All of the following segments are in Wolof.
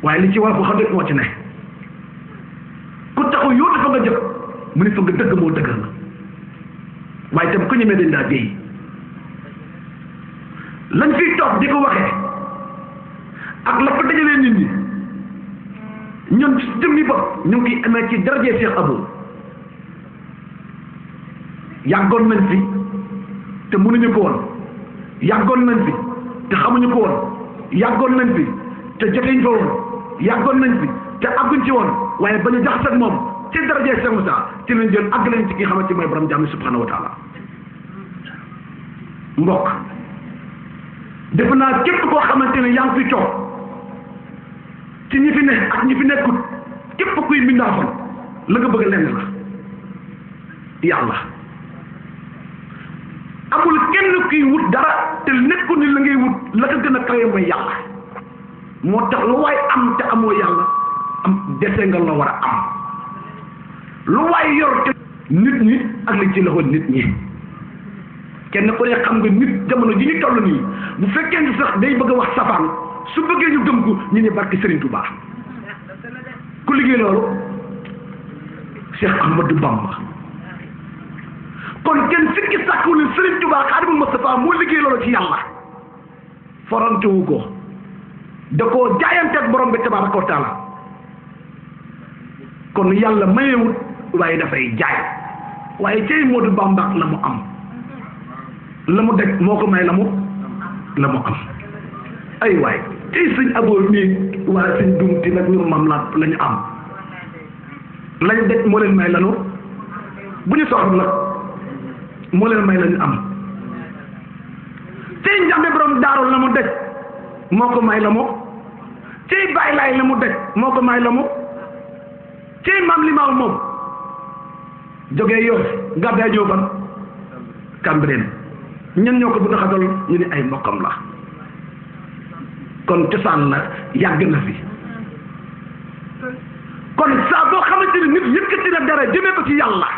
waaye li ci war wax dëgg moo ci ne ku taxaw yóotu fa nga jëf mu ne fa nga dëgg moo dëggal la waaye tam ku ñemee dañ daa déy lañ fiy toog di ko waxee ak la fa dajalee nit ñi ñun ci jëmmi bopp ñu ngi amee ci darajee Cheikh Abou yàggoon nañ fi te mënuñu ko woon yàggoon nañ fi te xamuñu ko woon yàggoon nañ fi te joteñ fa woon yàggoon nañ fi te àgguñ ci woon waaye ba ñu jaxas ak moom ci darajee Cheikh Moussa ci lañ jël àgg lañ ci ki xamante mooy borom jàmm subhanahu wa taala mbokk defe naa képp koo xamante ne yaa ngi fi toog ci ñi fi ne ak ñi fi nekkut képp kuy mbindaafoon la nga bëgg lenn la yàlla amul kenn kuy wut dara te nekkul ni la ngay wut la ko gën a kawe mooy yàlla moo tax lu waay am te amoo yàlla am dese nga la war a am lu waay yor te nit ñi ak li ci loxo nit ñi kenn ku ne xam nga nit jamono ji ñu toll nii bu fekkee ni sax day bëgg a wax safaan su bëggee ñu gëm ko ñu ne barke Serigne Touba ku liggéey loolu Cheikh Ahmadou Bamba kon kenn sikki sàkku ne Serigne Touba Xaadimul Mustafa moo liggéey loolu ci yàlla forantewu ko da koo jaayante ak borom bi tabaraka wa taala kon yàlla mayewut waaye dafay jaay waaye cey Modou Bamba la mu am la mu daj moo ko may la mu am ay waay tey sëñ Aboo mii waa sëñ dumti nag ñoom mam la ñu am lañ daj moo leen may lanu bu ñu soxla nag moo leen may lañu am tey njambe borom daaru la mu daj moo ko may la mu tey bàyyi laay la mu daj moo ko may la mu tey maam limaaw moom jógee Yoff gàddaay ñëw ban Cambérène ñen ñoo ko bëgg a xatal ñu ne ay mbokkam la kon cosaan la yàgg na fi kon saa boo xamante ne nit yëkkati na dara jëmee ko ci yàlla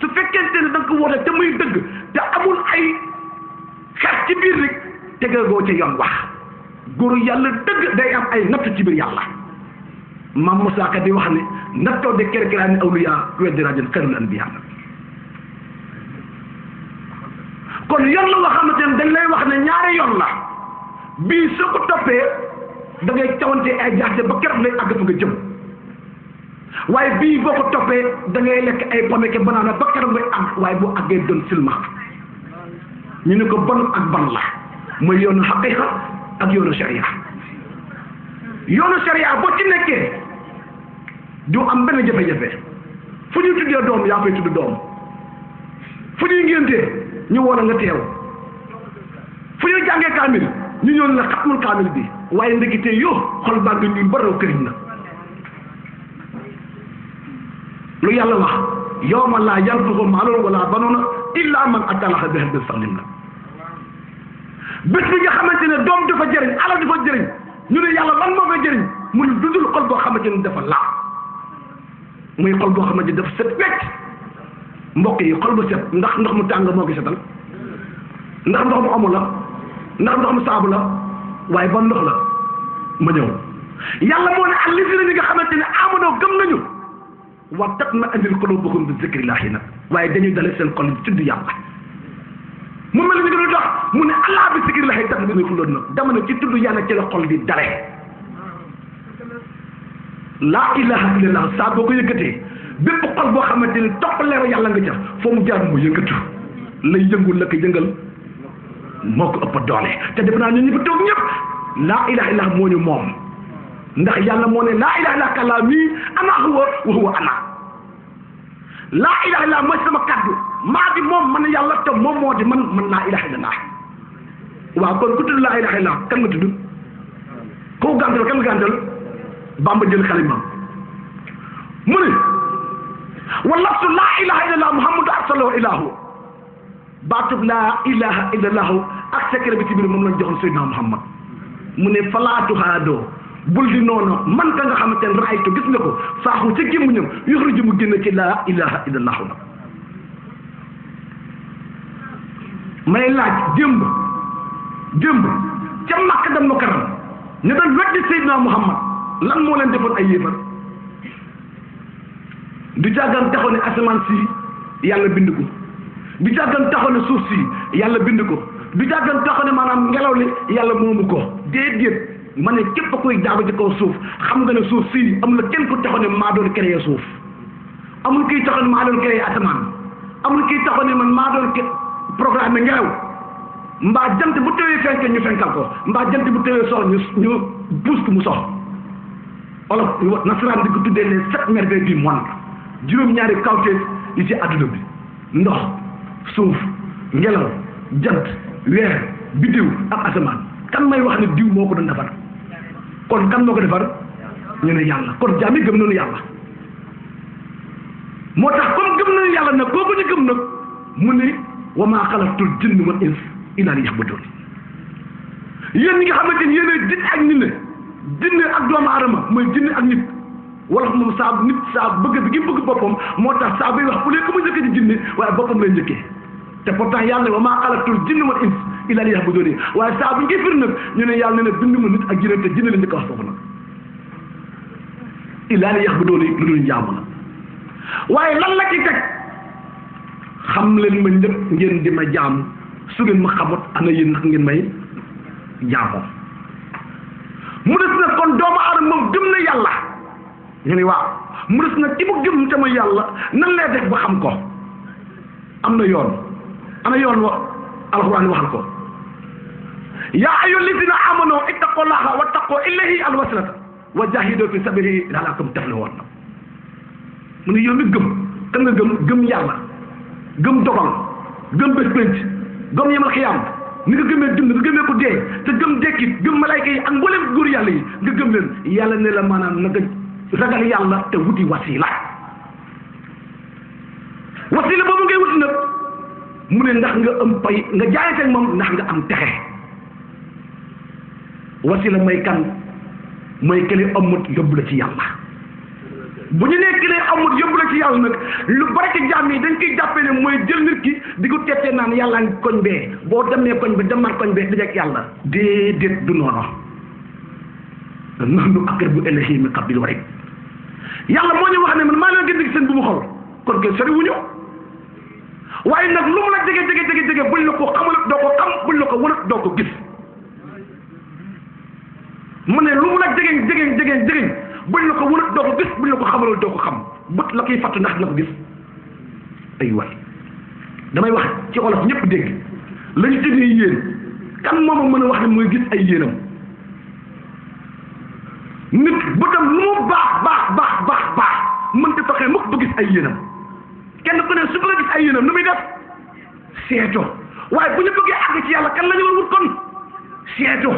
su fekkente ne da nga ko woote te muy dëgg te amul ay xeex ci biir rek tegagoo ca yoon wax góoru yàlla dëgg day am ay natt ci biir yàlla maam Moussa Ka di wax ne nattoo de kerkeraani awliya weddi rajul xayrul anbiya kon yoon la nga xamante ne dañ lay wax ne ñaari yoon la bii soo ko toppee da ngay cawante ay jaaxle ba keroog lay àgg fa nga jëm waaye bii boo ko toppee da ngay lekk ay pomme ke banaana ba keroog ngay àgg waaye boo àggee doon silmax ñu ne ko bon ak ban la mooy yoonu xaqiqa ak yoonu sharia yoonu sharia boo ci nekkee du am benn jafe-jafe fu ñuy tuddee doom yaa fay tudd doom fu ñuy ngéntee ñu woon a nga teew fu ñuy jàngee kaamil ñu ñëw la xatmul kaamil bi waaye ndekete yoo xol baa ngi ñuy baraw këriñ na lu yàlla wax yawma laa yanfa'u maalun wala banuuna illa man ataa Allaaha bi qalbin saliim la bés bi nga xamante ne doom dafa jëriñ alal dafa jëriñ ñu ne yàlla lan moo koy jëriñ mu ne dudul xol boo xamante ne dafa laa muy xol boo xamante ne dafa set wecc mbokk yi xol bu set ndax ndox mu tàng moo ko setal ndax ndox mu amul la ndax ndox mu saabu la waaye ban ndox la ma ñëw yàlla moo ne allaziina ñi nga xamante ne aamanoo gëm nañu wa tatma'innu quluubuhum bi zikrillaahi nag waaye dañuy dale seen xol bi tudd yàlla mu mel ni ñu dox mu ne alaa bi zikrillaahi tatma'innul quluub nag dama ne ci tudd yàlla ci la xol di dale laa ilaaha illallaah saa boo ko yëkkatee bépp xol boo xamante ne topp leeru yàlla nga ca foo mu jaar mu yëngatu lay yëngul la ko yëngal moo ko ëpp doole te def naa ñu fi toog ñëpp laa ilaha illa moo ñu moom ndax yàlla moo ne laa ilaha illa kalaami ana huwa wa huwa ana laa ilaha illa mooy sama kaddu maa di moom man yàlla te moom moo di man laa ilaha illa waaw kon ku tudd laa ilaha illa kan nga tudd koo gàntal kan nga gàntal Bamba jël xalima mu ne walaftu laa ilaha illallah muhammadu arsalahu ilahu baatub laa ilaha illallah ak secret bi ci biir moom lañ joxoon Seydina Muhammad mu ne falaatu haadoo bul di noonu man ka nga xamante ne raaytu gis nga ko saaxu ca gémmuñam yoxruju mu génn ci laa ilaha illallah nag may laaj démb ca Makka dem Mukarram ñu doon weddi Seydina Muhammad lan moo leen defoon ay yéefar du jàggan taxaw ne asamaan si yàlla bind ko du jàggan taxaw ne suuf si yàlla bind ko du jàggan taxaw ne maanaam ngelaw li yàlla moomu ko déedéet ma ne képp koy jaagu ci kaw suuf xam nga ne suuf si amul kenn ku taxaw ne maa doon créé suuf amul kiy taxaw ne maa doon créé asamaan amul kiy taxaw ne man maa doon programme ngelaw mbaa jant bu tëwee fenk ñu fenkal ko mbaa jant bu tëwee sox ñu puus ko mu sox olof nasaraan di ko tuddee les 7 merveilles du monde juróom-ñaari kawteef yi ci àdduna bi ndox suuf ngelaw jant weer biddiw ak asamaan kan may wax ne diw moo ko doon defar kon kan moo ko defar ñu ne yàlla kon jaam yi gëm nañu yàlla moo tax comme gëm nañu yàlla nag kooku ñu gëm nag mu ne wa maa xalaqtul jinna wal insa illaa liya'buduun yéen ñi nga xamante ni yéen a jinne ak nit ne jinne ak doomu aadama mooy jinne ak nit wala moom saa nit saa bëgg bi gi bëgg boppam moo tax saa bay wax bu lee ko ma njëkkee ci jinne waaye boppam lay njëkkee te pourtant yàlla ne wa maa xalaqtul jinna wal insa illaa liya'buduun waaye saa bu ngi fir nag ñu ne yàlla ne bind ma nit ak jinne te jinne la njëkk a wax foofu nag illaa liya'buduun lu dul jaamu la waaye lan la ci teg xam leen ma njëkk ngeen di ma jaamu su ngeen ma xamut ana yéen nag ngeen may jaamoo mu des nag kon doomu aadama moom gëm na yàlla ñu ne waaw mu des nag ki mu gëm te ma yàlla nan lay def ba xam ko am na yoon ana yoon wa alxuraan waxal ko yaa ayyuha llazina amanu ittaqullaha wattaqu ilayhi alwasilata wa jahidu fi sabilihi la'allakum tuflihun mu ne yow mi gëm kan nga gëm yàlla gëm dogal gëm bés pénc gëm yemal xiyaam ni nga gëmee dund nga gëmee ko dee te gëm dekkit gëm malayka yi ak mboolem góor yàlla yi nga gëm leen yàlla ne la maanaam na nga ragal yàlla te wuti wasila wasila boobu ngay wuti nag mu ne ndax nga am pay nga jaayante ak moom ndax nga am texe wasila may kan mooy kële amut yóbbu la ci yàlla bu ñu nee kële amut yóbbu la ci yàlla nag lu bari ci jaam yi dañ koy jàppee ne mooy jël nit ki di ko tettee naan yàlla ngi koñ bee boo demee koñ bi demaat koñ bee dajeek yàlla déedéet du noonu nahnu aqrabu ilayhi min hablil warid yàlla moo ñu wax ne man maa leen gën di seen bu mu xol kon kay sori wuñu waaye nag lu mu la jege buñ la ko xamul doo ko xam buñ la ko wëlut doo ko gis mu ne lu mu la jege buñ la ko wëlut doo ko gis buñ la ko xamalul doo ko xam bët la koy fàtt ndax dina ko gis ay waay damay wax ci olof ñëpp dégg lañu tëddee yéen kan moom mën a wax ne mooy gis ay yéenam nit bëtam lu mu baax mënta fexe mukk ba gis ay yéenam kenn ku ne su bëgg a gis ay yéenam nu muy def seeto waaye bu ñu bëggee àgg ci yàlla kan la ñu war wut kon seeto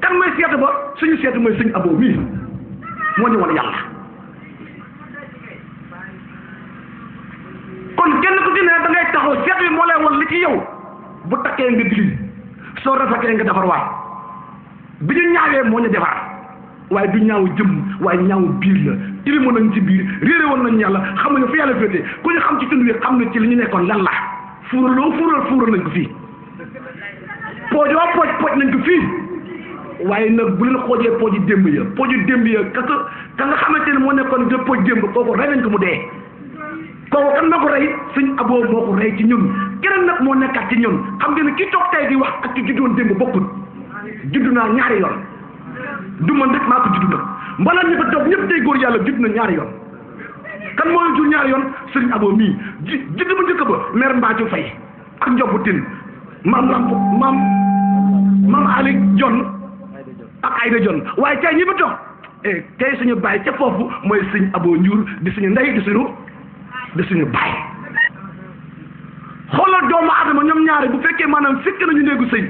kan mooy seeto ba suñu seeto mooy sëñ Abo mii moo ñu wan yàlla kon kenn ku ci ne da ngay taxaw seet bi moo lay wan li ci yow bu takkee nga dili soo rafetee nga defar waat bi ñu ñaawee moo ñu defar waaye du ñaaw jëm waaye ñaaw biir la tilimoon nañ ci biir réeré woon nañ yàlla xamuñu fi yàlla féete ku ñu xam ci tund wi xam ne ci li ñu nekkoon lan la fuural nañ ko fii pooj nañ ko fii waaye nag bu leen xoojee pooji démb ya ka nga xamante ne moo nekkoon de pooj démb kooku rey nañ ko mu dee kooku kan moo ko rey suñ Abo moo ko rey ci ñun keneen nag moo nekkaat ci ñun xam ngeen ne ki toog tey di wax ak ki juddoon démb bokkut juddu naa ñaari yoon du man rek maa ko juddu nag mbalaa ñi fa toog ñëpp tey góor yàlla judd na ñaari yoon kan moo jur ñaari yoon sëriñ Abo mii judd bu njëkk ba mère Mbaacu Fay ak Njobu Tin maam Ali Jon ak Ayda Jon waaye tey ñi fa toog tey suñu baay ca foofu mooy sëriñ Abo Njuur di suñu ndey di suñu baay xoolal doomu aadama ñoom ñaari bu fekkee maanaam fekk nañu néegu sëy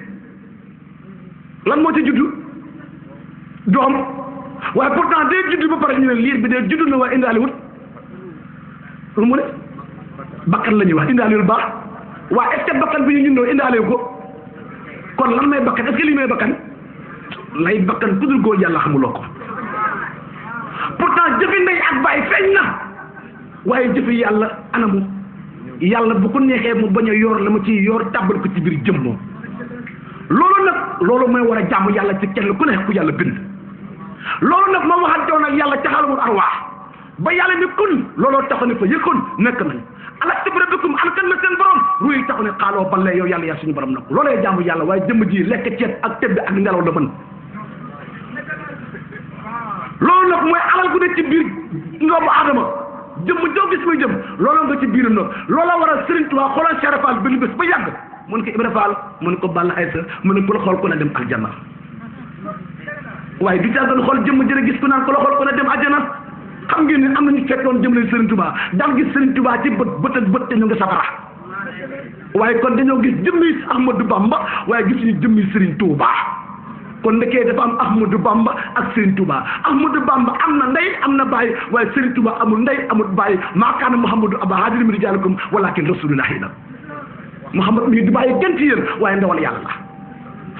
lan moo ci juddu doom waaye pourtant day juddu ba pare ñu ne liir bi de juddu na waaye indaale wut lu mu ne bakkan la ñuy wax indaale wul baax waaye est-ce que bakkan bi ñu ñundoo indaale ko kon lan may bakkan est-ce que lii may bakkan lay bakkan ku dul góor yàlla xamuloo ko pourtant jëfi ndey ak baay feeñ na waaye jëfi yàlla anamu yàlla bu ko neexee mu bañ a yor la ma ci yor tàbbal ko ci biir jëm moom loolu mooy war a jàmm yàlla ci kenn ku nekk ku yàlla bind loolu nag ma waxantoon ak yàlla ca xalamul arwaax ba yàlla ne kun looloo tax ne fa yëkkoon nekk nañ alastu bi rabbikum an kan la seen borom ruy tax ne xaaloo balee yow yàlla yaa suñu borom nag loolee jaamu yàlla waaye jëmm ji lekk ceeb ak tëdd ak ngelaw la mën loolu nag mooy alal gu ne ci biir ngoobu aadama jëmm joo gis muy jëm looloo nga ci biiram nag looloo war a Sëriñ Tuubaa xoolal Cheikh Fall benn bés ba yàgg mun ko Ibra Fall mun ko Balla Aysa mun ko la xool ko ne dem aljanna waaye du caa doon xool jëmm jërë gis ku naan ko la xool ko ne dem aljanna xam ngeen ne am nañu fekkoon jëm leen Sëriñ Tuubaa daan gis Sëriñ Tuubaa ci bët ak bët te ñu nga safara waaye kon dañoo gis jëmmi Ahmadou Bamba waaye gis ñu jëmmi Sëriñ Tuubaa kon ndekee dafa am Ahmadou Bamba ak Serigne Touba Ahmadou Bamba am na ndey am na baay waaye Serigne Touba amul ndey amul baay maa kaana Muhammadu abaa ahadin min rijaalikum walaakin rasuulullaahi la Muhammad mii du bàyyi kenn ci yéen waaye ndawal yàlla la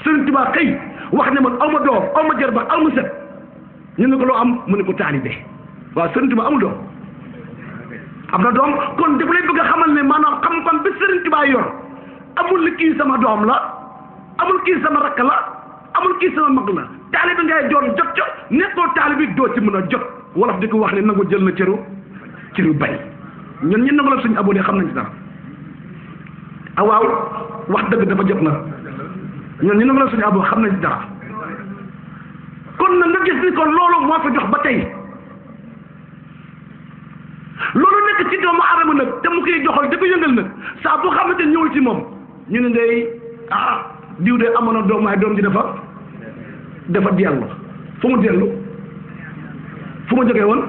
Serigne Touba xëy wax ne man aw ma doom aw ma jarbaat aw ma sët ñu ne ko loo am mu ne ko taalibe waaw Serigne Touba amul doom am na doom kon dafa lay bëgg a xamal ne maanaam xam-xam bi Serigne Touba yor amul li kii sama doom la amul kii sama rakk la amul kii sama mag la taalibe ngay doon jot jot nekkoo taalibe doo ci mën a jot wolof di ko wax ne nangu jël na cëru bay ñun ñi nangu la suñu abonné xam nañ ci dara ah waaw wax dëgg dafa jot na ñun ñi nangu la suñu abonné xam nañ ci dara kon na nga gis ni kon loolu moo fi dox ba tey loolu nekk ci doomu aadama nag te mu koy doxal da ko yëngal nag saa boo xamante ñëwul ci moom ñu ne ngay diw de amoon na doom waaye doom ji dafa dellu fu mu dellu fu mu jógee woon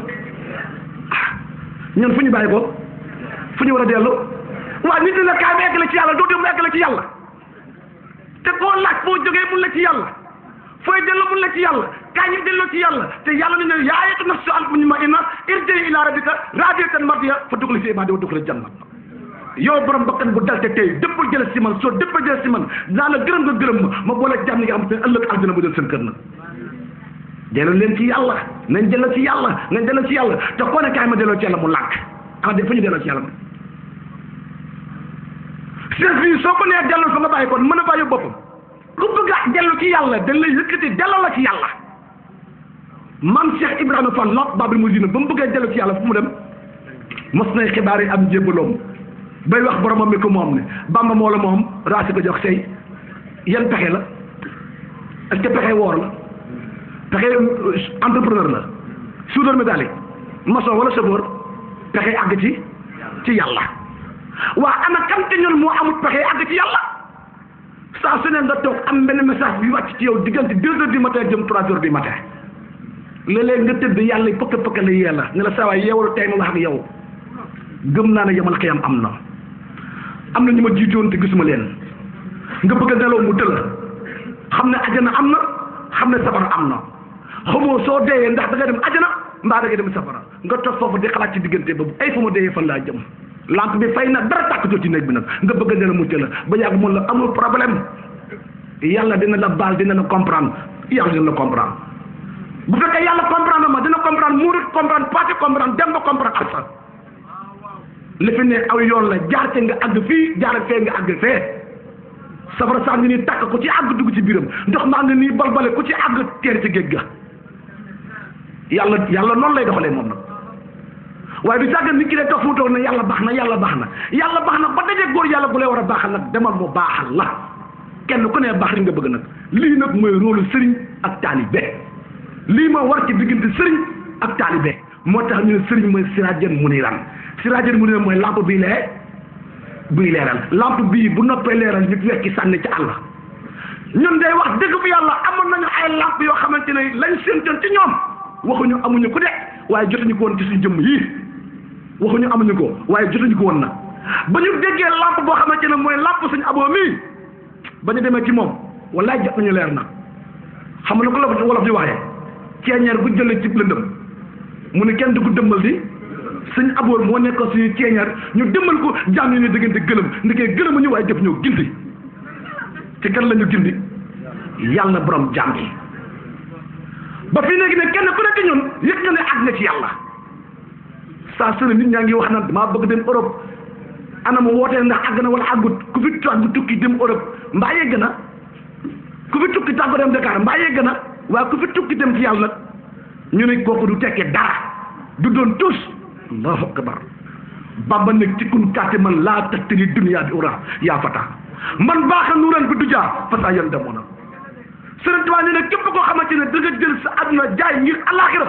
ñun fu ñu bàyyi ko fu ñu war a dellu waaye nit la kaay ba egg la ci yàlla doo dem egg la ci yàlla te koo laaj foo jógee mun la ci yàlla fooy dellu mun la ci yàlla kaay ñu delloo ci yàlla te yàlla ne ne yaa ayyatuhan nafsu al-mutma'inna irji'i ila rabbika raadiyatan mardiyya fadkhuli fi ibaadi wadkhuli janna yow borom bakkan bu dal te tey dëpp jël si man soo dëpp jël si man naa la gërëm nga gërëm ma boole jàmm yi nga xam te ëllëg aljana bu jël seen kër nag delloo leen ci yàlla nañ delloo ci yàlla nañ delloo ci yàlla te koo ne kaay ma delloo ci yàlla mu lànk de fu ñu delloo ci yàlla ma chef bi soo ko nee delloo fa nga bàyyi kon mën a bàyyi boppam ku bëgg a dellu ci yàlla dañ lay yëkkati delloo la ci yàlla maam Cheikh Ibrahima Fall Lamp Baabul Muridiina ba mu bëggee dellu ci yàlla fu mu dem mos nay xibaar yi am njébaloom bay wax boromam mi ko moom ne Bamba moo la moom raasi ko jox say yan pexe la est-ce que pexe woor la pexe entrepreneur la soudeur métallique maçon wala chauffeur pexe àgg ci yàlla waa ana kam te ñun moo amul pexe àgg ci yàlla saa su ne nga toog am benn message bi wàcc ci yow diggante 2 heures du matin jëm 3 heures du matin léeg-léeg nga tëdd yàlla pëkk la yee la ne la saa waay yeewal tey ma wax ak yow gëm naa ne yamal xiyam am na ñu ma jiitoon te gisuma leen nga bëgg a nelaw mu tëla xam ne ajana am na xam ne safara am na xamoo soo deeyee ndax da nga dem ajana mbaa da nga dem safara nga toog foofu di xalaat ci diggante boobu ay fu ma deeyee fan laa jëm lampe bi fay na dara tàkkatoo ci néeg bi nag nga bëgg a nelaw mu tëla ba yàgg mun la amul problème yàlla dina la baal dina la comprendre yàlla dina la comprendre bu fekkee yàlla comprendre ma dina comprendre murit comprendre parti comprendre dem ba comprendre ak sa li fi ne aw yoon la jaar te nga àgg fii jaar fee nga àgg fee safara saa ngi nii tàkk ku ci àgg dugg ci biiram ndox maa ngi nii balbale ku ci àgg teer ci géej ga yàlla noonu lay doxalee moom nag waaye du sàggan nit ki de toog fu toog ne yàlla baax na yàlla baax na ba dajee góor yàlla bu lay war a baaxal nag demal mu baaxal la kenn ku ne baax li nga bëgg nag lii nag mooy rôle sëriñ ak taalibe lii ma war ci diggante sëriñ ak taalibe moo tax ñu ne sëriñ mooy siraajan muniiran mooy lampe bii buy leeral lampe bii bu noppee leeral ñu wekki sànni ci àll ñun day wax dëgg bu yàlla amoon nañu ay lampe yoo xamante ne lañ séentoon ci ñoom waxuñu amuñu ko de waaye jotuñu ko woon ci suñu jëmm yii waxuñu amuñu ko waaye jotuñu ko woon nag ba ñu déggee lampe boo xamante ne mooy lampe suñu aboo mii ba ñu demee ci moom wallaay jot nañu leer na xam nga ko la wolof di waxee ceeñeer bu jëlee cib lëndëm mu ne kenn du ko dëmmal di suñ abool moo nekkoon suñu ceeñeer ñu dëmmal ko jaam ñu diggante gëlëm ndikee gëlëm ñu waaye def ñoo gindi ci kan la ñu gindi yàlla borom jaam yi ba fii léegi ne kenn ku nekk ñun yëg nga ne àgg na ci yàlla saa su ne nit ñaa ngi wax naan damaa bëgg dem Europe anam wootee ndax àgg na wala àggut ku fi tàggu tukki dem Europe mbaa yegg na ku fi tukki tàggu dem Dakar mbaa yegg na waaye ku fi tukki dem ci yàlla nag ñu ne kooku du tekkee dara du doon tus. allahu akbar. Bamba nag ci kun kàtte man laa taxtari dunya bi ura yaa fata man baaxa nuuran bi du jaa fasa yan demoona. Sëriñ Tuubaa nee na képp koo xamante ne da nga jël sa àdduna jaay ngir alaxira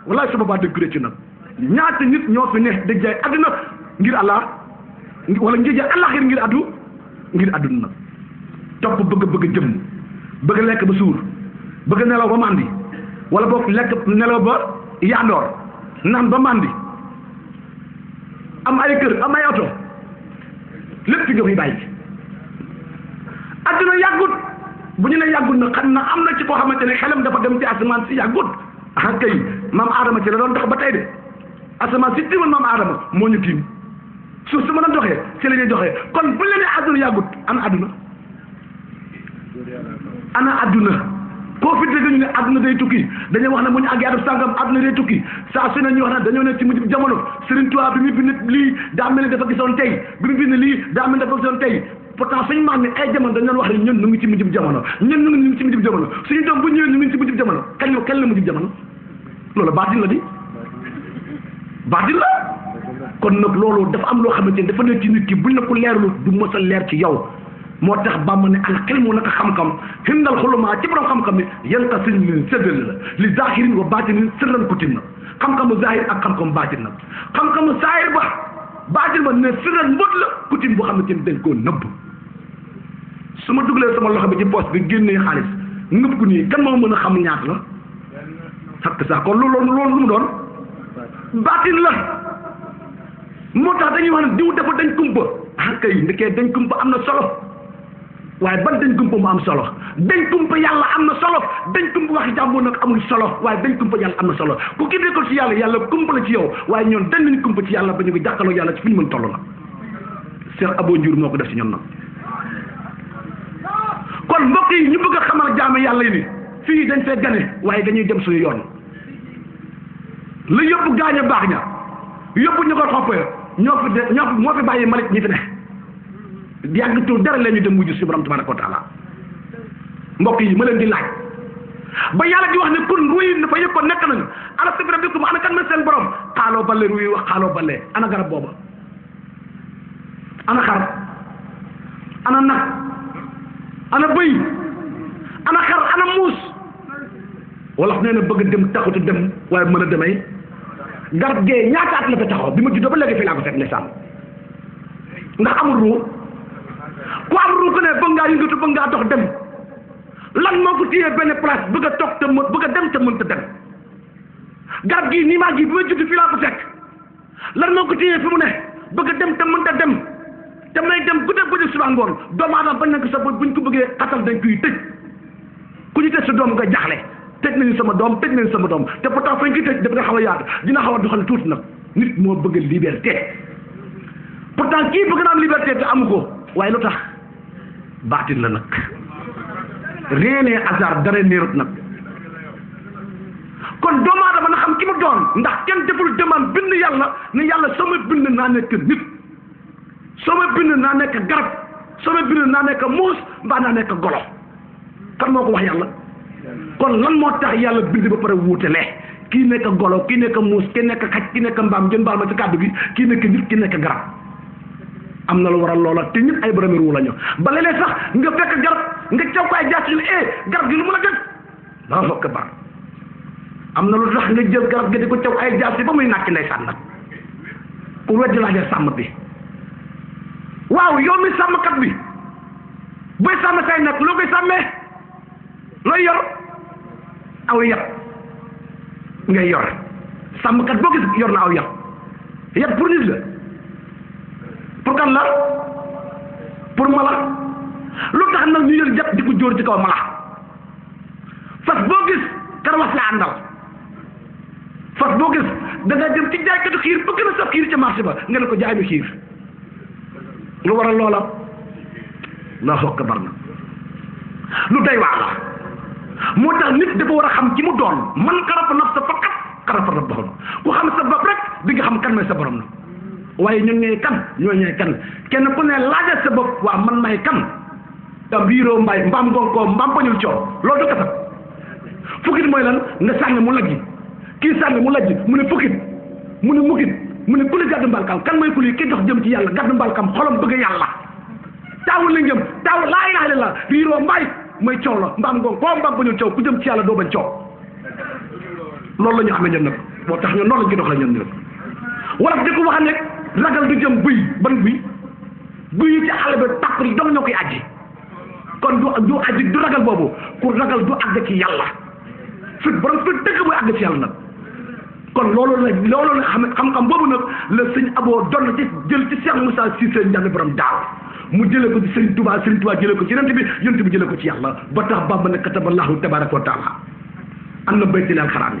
wallaay su boobaa dëgg ci nag ñaata nit ñoo fi ne da jaay àdduna ngir allah wala ngir jaay alaxira ngir àdduna nag topp bëgg jëm bëgg lekk ba suur bëgg nelaw ba màndi wala boog lekk nelaw ba yandoor naan ba màndi am ay kër am ay oto lépp fi nga koy bàyyi. àdduna yàggut bu ñu ne yàggut na xam na am na ci koo xamante ne xelam dafa dem ci asamaan si yàggut ah kay maam Adama ci la doon dox ba tey de asamaan si tiimal maam Adama moo ñu tiim suuf si mën a doxee si la ñuy doxee kon bu leen ne àdduna yàggut ana àdduna koo fi dégg ñu ne àdduna day tukki dañuy wax ne mu ñu àggee adab sàngam àdduna day tukki saa su ne ñu wax ne dañoo ne ci mujj jamono Serigne Touba bi mu bind lii daa mel ne dafa gisoon tey bi mu bind lii daa mel ne dafa gisoon tey pourtant suñu maam ne ay jamono dañ doon wax ne ñun ñu ngi ci mujjub jamono ñun ñu ngi ci mujjub jamono suñu doom bu ñëwee ñu ngi ci mujjub jamono kañ la mujjub jamono loolu baatin la di baatin la kon nag loolu dafa am loo xamante ne dafa ne ci nit ki buñ la ko leerlu du mos a leer ci yow moo tax Bàmba ne al xilmu naka xam-xam hindal xulumaa ci borom xam-xam ne yan ka sëñ leen séddale la li zahirin wa baatinin sirran kutim na xam-xamu zahir ak xam-xamu baatin na xam-xamu zahir ba baatin ba ne sirran mbóot la kutim boo xamante ne dañ koo nëbb su ma dugalee sama loxo bi ci poche bi génnee xaalis ngëb ko nii kan moo mën a xam ñaata la xakk sax kon loolu lu mu doon baatin la moo tax dañuy wax ne diw dafa dañ kumpa ah kay ndekee dañ kumpa am na solo waaye ban dañ kumpa mu am solo dañ kumpa yàlla am na solo dañ kumpa waxi jàmbur nag amul solo waaye dañ kumpa yàlla am na solo ku kiddee ko ci yàlla kumpa la ci yow waaye ñoon dañ nañ kumpa ci yàlla ba ñu ngi jàkkaloo yàlla ci fi ñu mën toll nag Cheikh Abo Ndiour moo ko def ci ñoom nag kon mbokk yi ñu bëgg a xamal jaame yàlla yi ni fii dañ fee gane waaye dañuy dem suñu yoon la yóbbu gaañ a baax ña yóbbu ñu ko xoppee moo fi bàyyi malik ñi fi ne yàggatul dara leen ñu dem mujj si borom tabaraka wa taala mbokk yi ma leen di laaj ba yàlla di wax ne kun ruy dafa yëg ko nekk nañu ana si rabbikum ana kan ma seen borom xaaloo balle ruy wax xaaloo balle ana garab booba ana xar ana nag ana bëy ana xar ana muus wala nee na bëgg dem taxutu dem waaye mën a demee garab gee ñaata at la fa taxaw bi ma juddoo ba léegi fii laa ko fekk ndeysaan ndax amul ruu ku am ruu ko ne bëgg ngaa yëngatu bëgg ngaa dox dem lan moo ko téyee benn place bëgg a toog te bëgg a dem te mënta dem garab gii nii maa gi bi ma judd fii laa ko fekk lan moo ko téyee fi mu ne bëgg a dem te mënta dem te may dem guddeeg guddeeg suba ngoon doomu aadama bañ na ko sa buñ ko bëggee xatal dañ koy tëj ku ñu tëj sa doom nga jaxle tëj nañu sama doom te pourtant fañ koy tëj dafa xaw a yaatu dina xaw a doxal tuuti nag nit moo bëgg liberté pourtant kii bëgg na am liberté te amu ko waaye lu tax baatin la nag rien n'est hasard dara neerut nag kon doomu aadama na xam ki mu doon ndax kenn deful demande bind yàlla ne yàlla soo ma bind naa nekk nit soo ma bind naa nekk garab soo ma bind naa nekk muus mbaa naa nekk golo kan moo ko wax yàlla kon lan moo tax yàlla bind ba pare wuutale kii nekk golo kii nekk muus kii nekk xaj kii nekk mbaam jën baal ma ci kàddu gi kii nekk nit kii nekk garab am na lu waral loola te ñëpp ay boromi ruu la ñu ba léeg-léeg sax nga fekk garab nga caw ko ay jaas yu ne garab gi lu mu la gën daa fokk baax am na lu tax nga jël garab gi di ko caw ay jaas yi ba muy nàkk ndeysaan nag ku weddi laajal sàmm bi waaw yow mi sàmmkat bi booy sàmm say nag loo koy sàmmee looy yor aw yat ngay yor sàmmkat boo gis yor na aw yat pour nit la pour kan la pour mala lu tax nag ñu yor yat di ko jóor ci kaw mala fas boo gis karawas la àndal fas boo gis da nga dem ci jaaykatu xiir ba gën a saf xiir ca marché ba nga ne ko jaay mi xiir lu waral loola laa xokk bar na lu day waa la moo tax nit dafa war a xam ci mu doon man xarafa nafsa faqat xarafa rabbahu ku xam sa bopp rek di nga xam kan mooy sa borom na waaye ñun ñooy kan ñooy kan kenn ku ne laajal sa bopp waa man may kan te biiroo mbay mbaam gonkoo mbaam pañul coow loolu du kasam fu fukit mooy lan nga sànni mu lajji kii sànni mu lajji mu ne fukit mu ne mukit mu ne kuli gàddu mbalkam kan mooy kuli ki dox jëm ci yàlla gàddu mbalkam xolam bëgg yàlla taawul la ngëm taaw laa ilaha illallah riiroo mbaay mooy coow la mbaam ngoon koo mbaam bañul coow ku jëm ci yàlla doo bañ coow loolu la ñu amee ñun nag moo tax ñun noonu lañ ci dox la ñun nag wala di ko wax ne ragal du jëm buy ban buy yi ci àll bi tàpp yi dong ñoo koy aji kon du aji du ragal boobu ku ragal du àgg ci yàlla fit borom fit dëgg mooy àgg ci yàlla nag kon loolu la xam-xam boobu nag la sëñ aboo doon ci jël ci Cheikh Moussa Cissé Ndiané borom daaw mu jëlee ko ci Serigne Touba jëlee ko ci yonent bi jëlee ko ci yàlla ba tax Bamba ne kataballahu tabaraka wa taala am na baytil al xaraam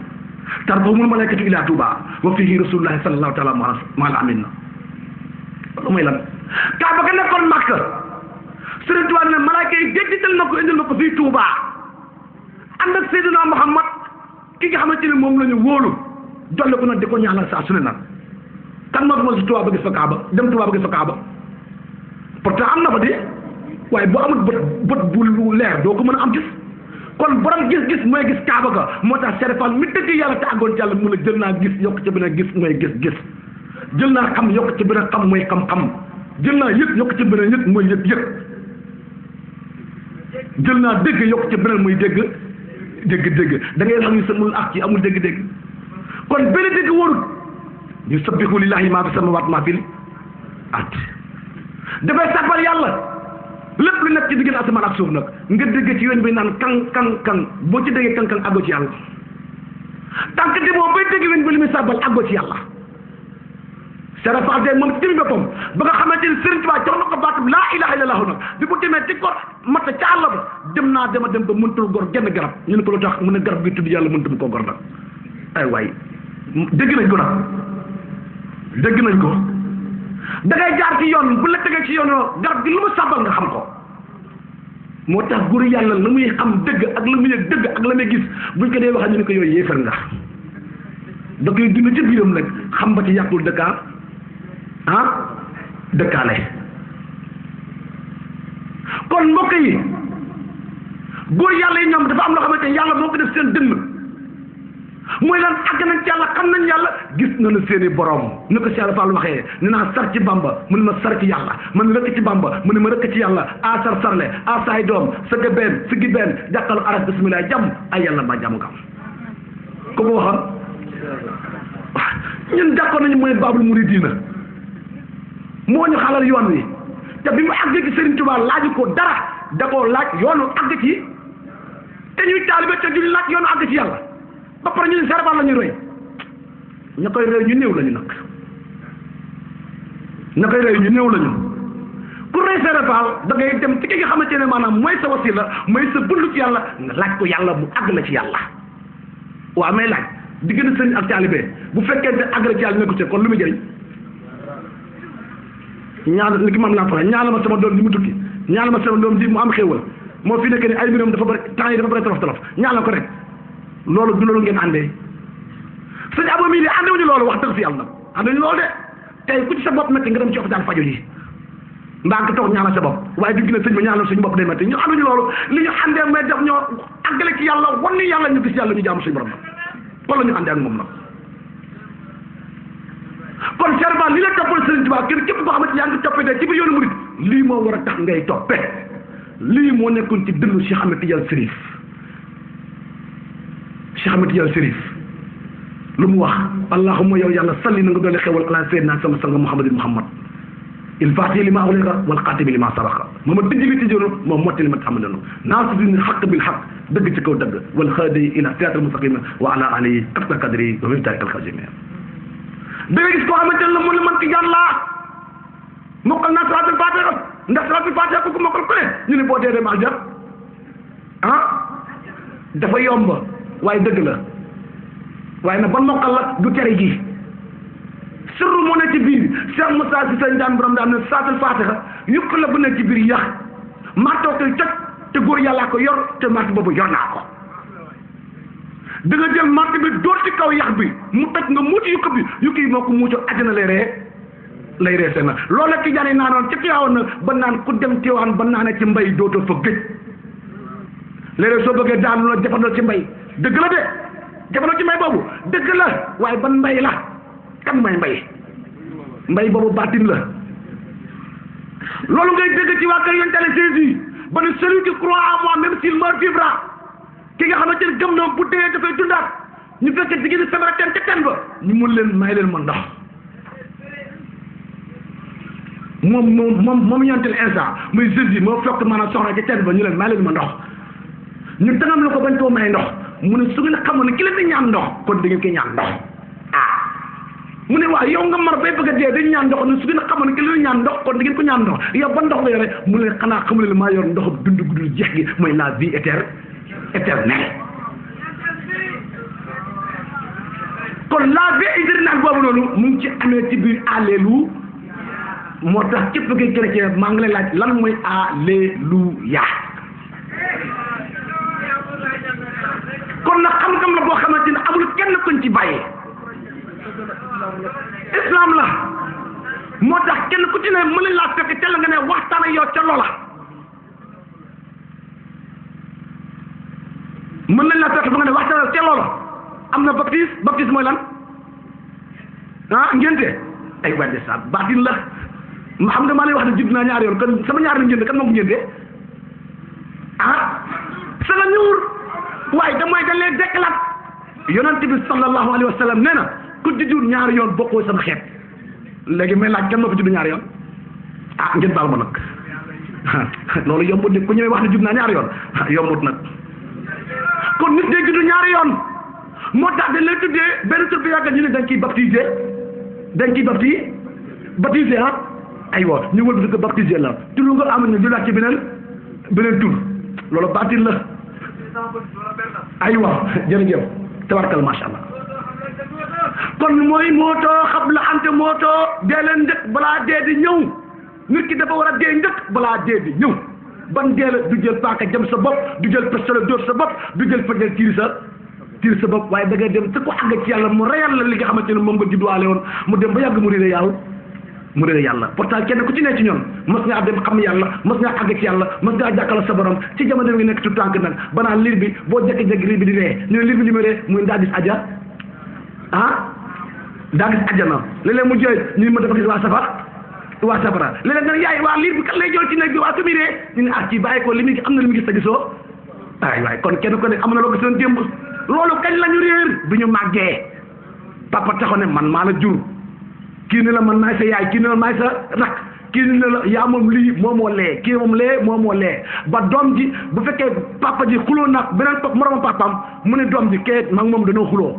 tarfahumul malaikatu ila Touba wa fihi rasulullahi sallallahu taala maal amin na loolu mooy lan Kaaba ga nekkoon Makka Serigne Touba ne malaaka yi déggital na ko indil na ko fii Touba ànd ak Seydina Muhammad ki nga xamante ne moom la ñu wóolu dolle ko nag di ko ñaanal saa su ne nag kan moo ko si Touba ba gis fa Kaaba dem Touba ba gis fa Kaaba pourtant am na fa de waaye boo amul bët bu leer doo ko mën a am gis kon borom gis-gis mooy gis Kaaba ga moo tax serefal mi dëgg yàlla te àggoon ci yàlla mu la jël naa gis yokk ci beneen gis mooy gis-gis jël naa xam yokk ci beneen xam mooy xam-xam jël naa yëg yokk ci beneen yëg mooy yëg jël naa dégg yokk ci beneen mooy dégg da ngay xam ni sa mul ak ci amul dégg-dégg kon benn dégg warut ñu sabbihu lillahi maa fi samaawaat maa fil ard dafay sabbal yàlla lépp lu nekk ci diggante asamaan ak suuf nag nga dégg ci yoon bi naan kan boo ci déggee kan àggoo ci yàlla tànk di boo bay dégg yoon bi li muy sabbal àggoo ci yàlla serafal de moom ci boppam ba nga xamante ni Sëriñ Tuubaa jox na ko baatum laa ilaha illallah nag bi mu demee ci gor matta ca àll ba dem ba mëntul gor genn garab ñu ne ko lu tax mu ne garab gi tudd yàlla mëntum koo gor nag ay waay dégg nañ ko nag dégg nañ ko da ngay jaar ci yoon bu la tegee ci yoon garab gi lu mu sàbbal nga xam ko moo tax góor yàlla la muy xam dëgg ak la muy yëg dëgg ak la muy gis buñ ko dee waxee ñu ne ko yooyu yéefar nga da koy dund ci biiram nag xam ba ci yàqul dëkkaale kon mbokk yi góor yàlla yi ñoom dafa am loo xamante ne yàlla moo ko def seen dënn mooy lan àgg nañ ci yàlla xam nañ yàlla gis nañu seeni borom ni ko Cheikh Fall waxee ne naa sar ci Bamba mu ne ma sar ci yàlla man rëkk ci Bamba mu ne ma rëkk ci yàlla a sar sarle a saay doom sa ga benn si gi benn jàkkalu aras bismillah jàmm ay yàlla ba jàmm kam ko ko waxoon ñun jàkkoon nañu mooy Baabul Muridiina moo ñu xalal yoon wi te bi mu àgg ci Serigne Touba laaju ko dara da koo laaj yoonu àgg ci te ñuy taalibe te duñu laaj yoonu àgg ci yàlla ba pare ñu ne serafal la ñuy roy ña koy roy ñu néew lañu nag ña koy roy ñu néew lañu ku roy serafal da ngay dem ci ki nga xamante ne maanaam mooy sa wasila mooy sa bundu ci yàlla nga laaj ko yàlla mu àgg la ci yàlla waaw may laaj diggante sëriñ ak taalibe bu fekkente àgg la ci yàlla ne ko ci kon lu muy jëriñ ñaan li ki maam laa fara ñaanal ma sama doom di mu tukki ñaanal ma sama doom di mu am xéewal moo fi nekk ni ay mbiram dafa bëri temps yi dafa bëri tolof ñaanal ko rek loolu du loolu ngeen àndee sëñ Abo mii di àndewuñu loolu wax dëgg fi yàlla nag àndewuñu loolu de tey ku ci sa bopp métti nga dem ci hôpital faju ji mbaa nga toog ñaanal sa bopp waaye du gën a sëñ ma ñaanal suñu bopp day métti ñu ànduñu loolu li ñu àndee may def ñoo àggale ci yàlla wan ni yàlla ñu gis yàlla ñu jaamu suñu borom nag kon la ñu àndee ak moom nag kon serba li la toppal Sëriñ Tuubaa kenn képp koo xamante yaa ngi toppee de ci biir yoonu murid lii moo war a tax ngay toppee lii moo nekkoon ci dënnu Cheikh Ahmed Tidiane Chérif Cheikh Ahmed Tidiane Chérif lu mu wax allahumma yow yàlla salli na nga doole xewal ala sayyidina sama sang Muhammad il faatihi li ma ughliqa wal xaatimi li ma sabaqa mooma tijji li tijjoonu moom motti li ma taxamaloonu naasiril xaq bil xaq dëgg ci kaw dëgg wal haadi ila siraatil mustaqim wa ala alihi haqqa qadrihi wa miqdaarihil aziim da ngay gis koo xamante ne la mu ne man ki jaan laa mokkal naa salaatul faatiha ndax salaatul faatiha ku ko mokkal ku ne ñu ne boo dee dem aljar dafa yomb waaye dëgg la waaye nag ba mokkal la du tere ji sirru moo ne ci biir Cheikh Moussa si seen daan borom daan ne salaatul faatiha yëpp la bu ne ci biir yax maatoo koy toj te góor yàllaa ko yor te maat boobu yor naa ko da nga jël matt bi dóor ci kaw yax bi mu toj nga muuci yukk bi moo ko muucoo àjjana lay ree seen na loolu la ki jaane naanoon ci Tiwaawan na ba naan ku dem Tiwaawan ba naane ci mbay dootoo fa gëj léeg-léeg soo bëggee daanu la jafandoo ci mbay dëgg la de jamono ci mbay boobu dëgg la waaye ban mbay la kan mooy mbay boobu baatin la loolu ngay dégg ci waa kër yonent Yàlla Jésus ba ne celui qui croit en moi même s'il meurt vivra ki nga xamante ne gëm na bu dee dafay dundaat ñu fekkee jigéen feebar teen ca teen ba ñu mun leen may leen ma ndox moom yonent Isa muy Jésus moo fekk maanaam soxna ca teen ba ñu leen may leen ma ndox ñu tangam la ko bañ koo may ndox mu ne su ngeen xamoon ne ki leen di ñaan ndox kon da ngeen koy ñaan ndox mu ne waaw yow nga mar bay bëgg a dee dañ ñaan ndox ne su ngeen xamoon ne ki leen ñaan ndox kon da ngeen ko ñaan ndox yow ba ndox la yore mu ne xanaa xamu leen maa yor ndox dund guddul jeex gi mooy la vie éternelle kon la vie éternelle boobu noonu mu ngi ci amee ci biir alléluia moo tax képp ki chrétien maa ngi lay laaj lan mooy alléluia kon nag xam-xam la boo xamante ne amul kenn kuñ ci bàyyee islam la moo tax kenn ku ci ne mën nañ laa fekk ca la nga ne waxtaan ak yow ca loola mën nañ laa fekk ba nga ne waxtaan ca loola am na baptise mooy lan ngénte ay wàññi sa baatin la ma xam nga maa lay wax ne judd naa ñaari yoon kon sama ñaari ngénte kan moo ko ngénte sa la ñuur waaye da mooy dañ leen dekkalaat yonent bi sallallahu alayhi wa sallam nee na ku juddu ñaari yoon bokkoo sama xeet léegi may laaj kan moo ko judd ñaari yoon ngeen baal ma nag loolu yombut nit ku ñëwee wax ne judd naa ñaari yoon yombut nag kon nit day judd ñaari yoon moo tax dañ lay tuddee benn tur bi yàgg ñu ne dañ ciy baptisé aywa ñu wël ko baptisé la tur nga am ñu jëlaat ci beneen tur loolu baatin la aywa jërëjëf tabarkal macha allah kon mooy mootoo xabla ante mootoo dee leen njëkk balaa dee di ñëw nit ki dafa war a dee njëkk balaa dee di ñëw ban dee la du jël paaka jëm sa bopp du jël pistolet dóor sa bopp du jël fajal tiir sa bopp waaye da ngay dem te ko àgg ci yàlla mu reyal la li nga xamante ne moom nga judduwaale woon mu dem ba yàgg mu réere yàlla pourtant kenn ku ci ne ci ñoom mos ngaa dem xam yàlla mos ngaa àgg ci yàlla mos ngaa jàkkaarloo sa borom ci jamono bi nga nekk tout tànk nag banaa liir bi boo jékki-jékki liir bi di ree ñu ne liir bi li mu ree muy daa gis aja daa gis ajana léeg-léeg mu jooy ñu ne ma dafa gis waa safara léeg-léeg nga ne yaay waa liir bi kan lay jooy ci nekk bi waa su muy ree ñu ne ci bàyyi ko li muy am na li mu gis ta gisoo waay kon kenn ko ne am na loo gisoon démb loolu kañ la ñu réer bi ñu màggee papa taxaw ne man maa la jur kii ne la man maay sa yaay kii ne la maay sa rak kii ne la yaa moom lii moomoo lee kii moom lee moomoo lee ba doom ji bu fekkee papa ji xuloo nag beneen moromam papaam mu ne doom ji kee mag moom dañoo xuloo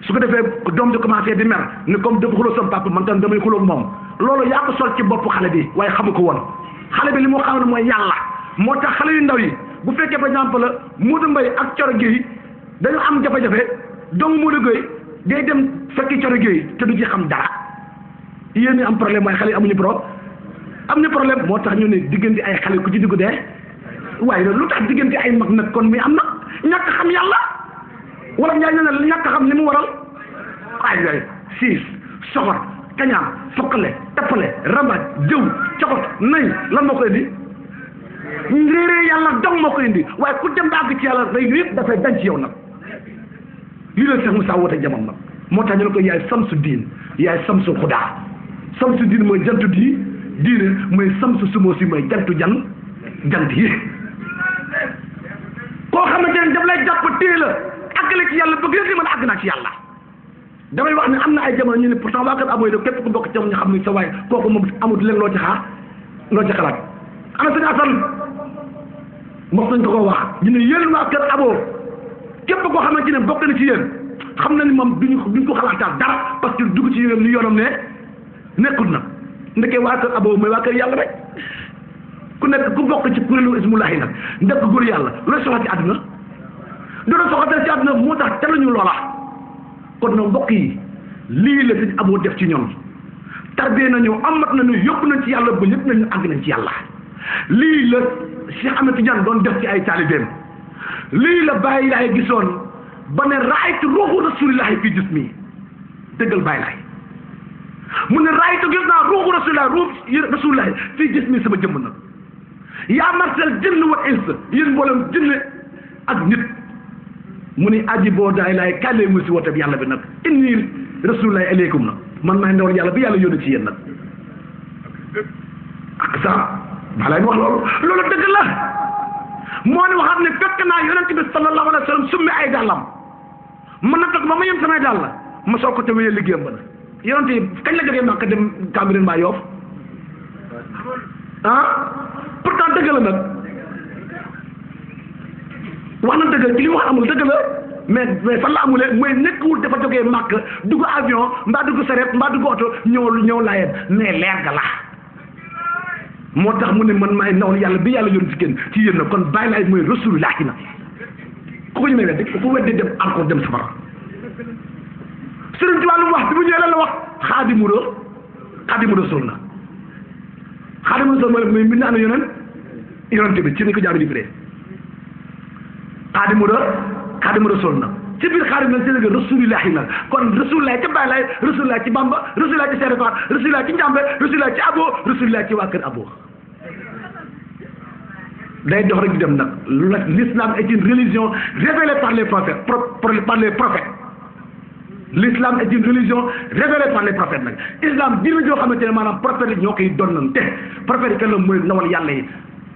su ko defee doom ji commencé di mer ne comme dafa xuloo sama papa man tam damay xuloo ak moom loolu yaa ko sol ci bopp xale bi waaye xamu ko woon xale bi li moo xam ne mooy yàlla moo tax xale yu ndaw yi bu fekkee par exemple Modou Mbaye ak Coro Gueye dañu am jafe-jafe donc Modou Gueye day dem fekki Coro Gueye te du ci xam dara yéen ñi am problème waaye xale yi amuñu problème moo tax ñu ne diggante ay xale ku ci dugg dee waaye lu tax diggante ay mag nag kon muy am na ñàkk xam yàlla wala ñaa ne ñàkk xam li mu waral ay siis soxor kañaan foqale tappale rambaaj jëw coxot nay lan moo koy indi réeree yàlla dong moo koy indi waaye ku dem ba àgg ci yàlla day yëpp dafay dañ ci yow nag lii leen sax Moussa woote jamono nag moo tax ñu ne ko yaay samsu diin yaay samsu xudaa samsu diin mooy jantu diine mooy samsu sumoo si mooy jant yi koo xamante ne daf lay jàpp téye la àggale ci yàlla bëgg li mën a àgg naa ci yàlla damay wax ne am na ay jamono ñu ne pourtant waa kër Aboy def képp ku bokk ci ñu xam ne sa waay kooku moom amul leen loo ci xalaat ana sëñ Assane mos nañ ko wax ñu ne yéen waa kër Abo képp koo xamante ne bokk na ci yéen xam na ni moom duñ ko xalaataat dara parce que dugg ci yéen li yoonam ne nekkul na ndeke waa kër Abo mooy waa kër yàlla rek ku nekk ku bokk ci kuréelu ismulahi nag ndekk góor yàlla looy soxla ci àdduna doona soxla ci àdduna moo tax teluñu loola kon nag mbokk yi lii la sëñ Abo def ci ñoom tarbie nañu amat nañu yóbbu nañ ci yàlla ba ñëpp nañu àgg nañ ci yàlla lii la Cheikh Ahmed Tidiane doon def ci ay taalibeem lii la Baye Laay gisoon ba ne raaytu ruuxu rasulillahi fii jismi dëggal Baye Laay mu ne raaytu gis naa ruuxu rasulillahi fii jismi sama jëmm nag yaa marsal jinn wa ins yéen mboolem jinne ak nit mu ni aji boo daay laay kàllee mu si woote bi yàlla bi nag inni rasulullahi aleykum nag man maay ndawal yàlla bi yàlla yónni ci yéen nag ak ça maa lay wax loolu dëgg la moo ne waxaat ne fekk naa yonent bi sallallahu alayhi wa sallam summi ay dàllam man na toog ba ma yem samay dàll la ma soog ko te wéyee liggéeyam ba nag yonent yi kañ la jógee Màkka dem Cambérène mbaa Yoff pourtant dëgg la nag wax na dëgg ci li mu wax amul dëgg la mais fan la amulee mooy nekkul dafa jógee Màkka dugg avion mbaa dugg sareet mbaa dugg oto ñëw laayeen mais leer ga la moo tax mu ne man maay ndawal yàlla bi yàlla yoon ci kenn ci yéen na kon bàyyi laay mooy rasulullah na ku ko ñu may weddi ku ko weddi dem encore dem safara Sëriñ Tuubaa lu wax bi mu ñëwee lan la wax xaadimu rasul na xaadimu rasul mooy mi naan yonent bi ci ni ko jaabi di firee xaadimu rasul na ci biir xaadim nag ci rasulullah na kon rasulullah ca bàyyi laay rasulullah ci Bamba rasulullah ci Seere Faal rasulullah ci Njàmbe rasulullah ci Abo rasulullah ci waa kër Abo day dox rek di dem nag l'islam est une religion révélée par les prophètes l'islam est une religion révélée par les prophètes nag islam diine joo xamante ne maanaam prophète yi ñoo koy donnante prophète yi kenn la mooy ndawal yàlla yi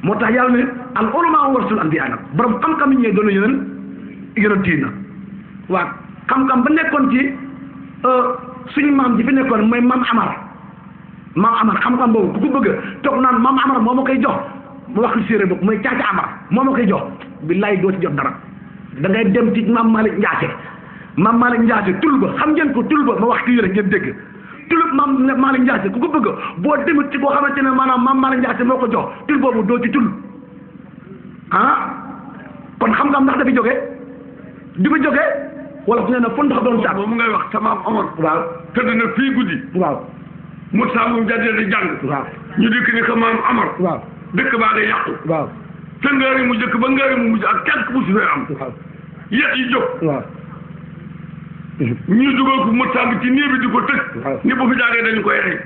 moo tax yàlla ne al ulama warasul anbiya nag borom xam-xam yi ñooy doon yonent yi na waaw xam-xam ba nekkoon ci suñu maam ji fi nekkoon mooy maam Amar xam-xam boobu ku ko bëgg toog naan maam Amar moo ma koy jox mu wax séeréer boobu mooy caaca Amar moo ma koy jox billaay doo ci jot dara da ngay dem ci maam Malick Ndiasse tul ba xam ngeen ko tul ba ma wax kii rek ngeen dégg tulub maam Malick Ndiasse ku ko bëgg boo demut ci boo xamante ne maanaam maam Malick Ndiasse moo ko jox tul boobu doo ci tul kon xam-xam ndax dafi jógee di fa jógee wala fu ne na fu ndox doon saat moom ngay wax sama Omar waaw tëdd na fii guddi waaw mu sàmmum jàddee di jàng waaw ñu dikk ni ko maam Amar waaw dëkk baa ngay yàqu waaw te ngaari mu jëkk ba ngaari mu mujj ak quelque bu si fee am waaw yet yi jóg waaw ñu dugal ko mu sàmm ci néeg bi di ko tëj ni bu fi jaaree dañu koy rey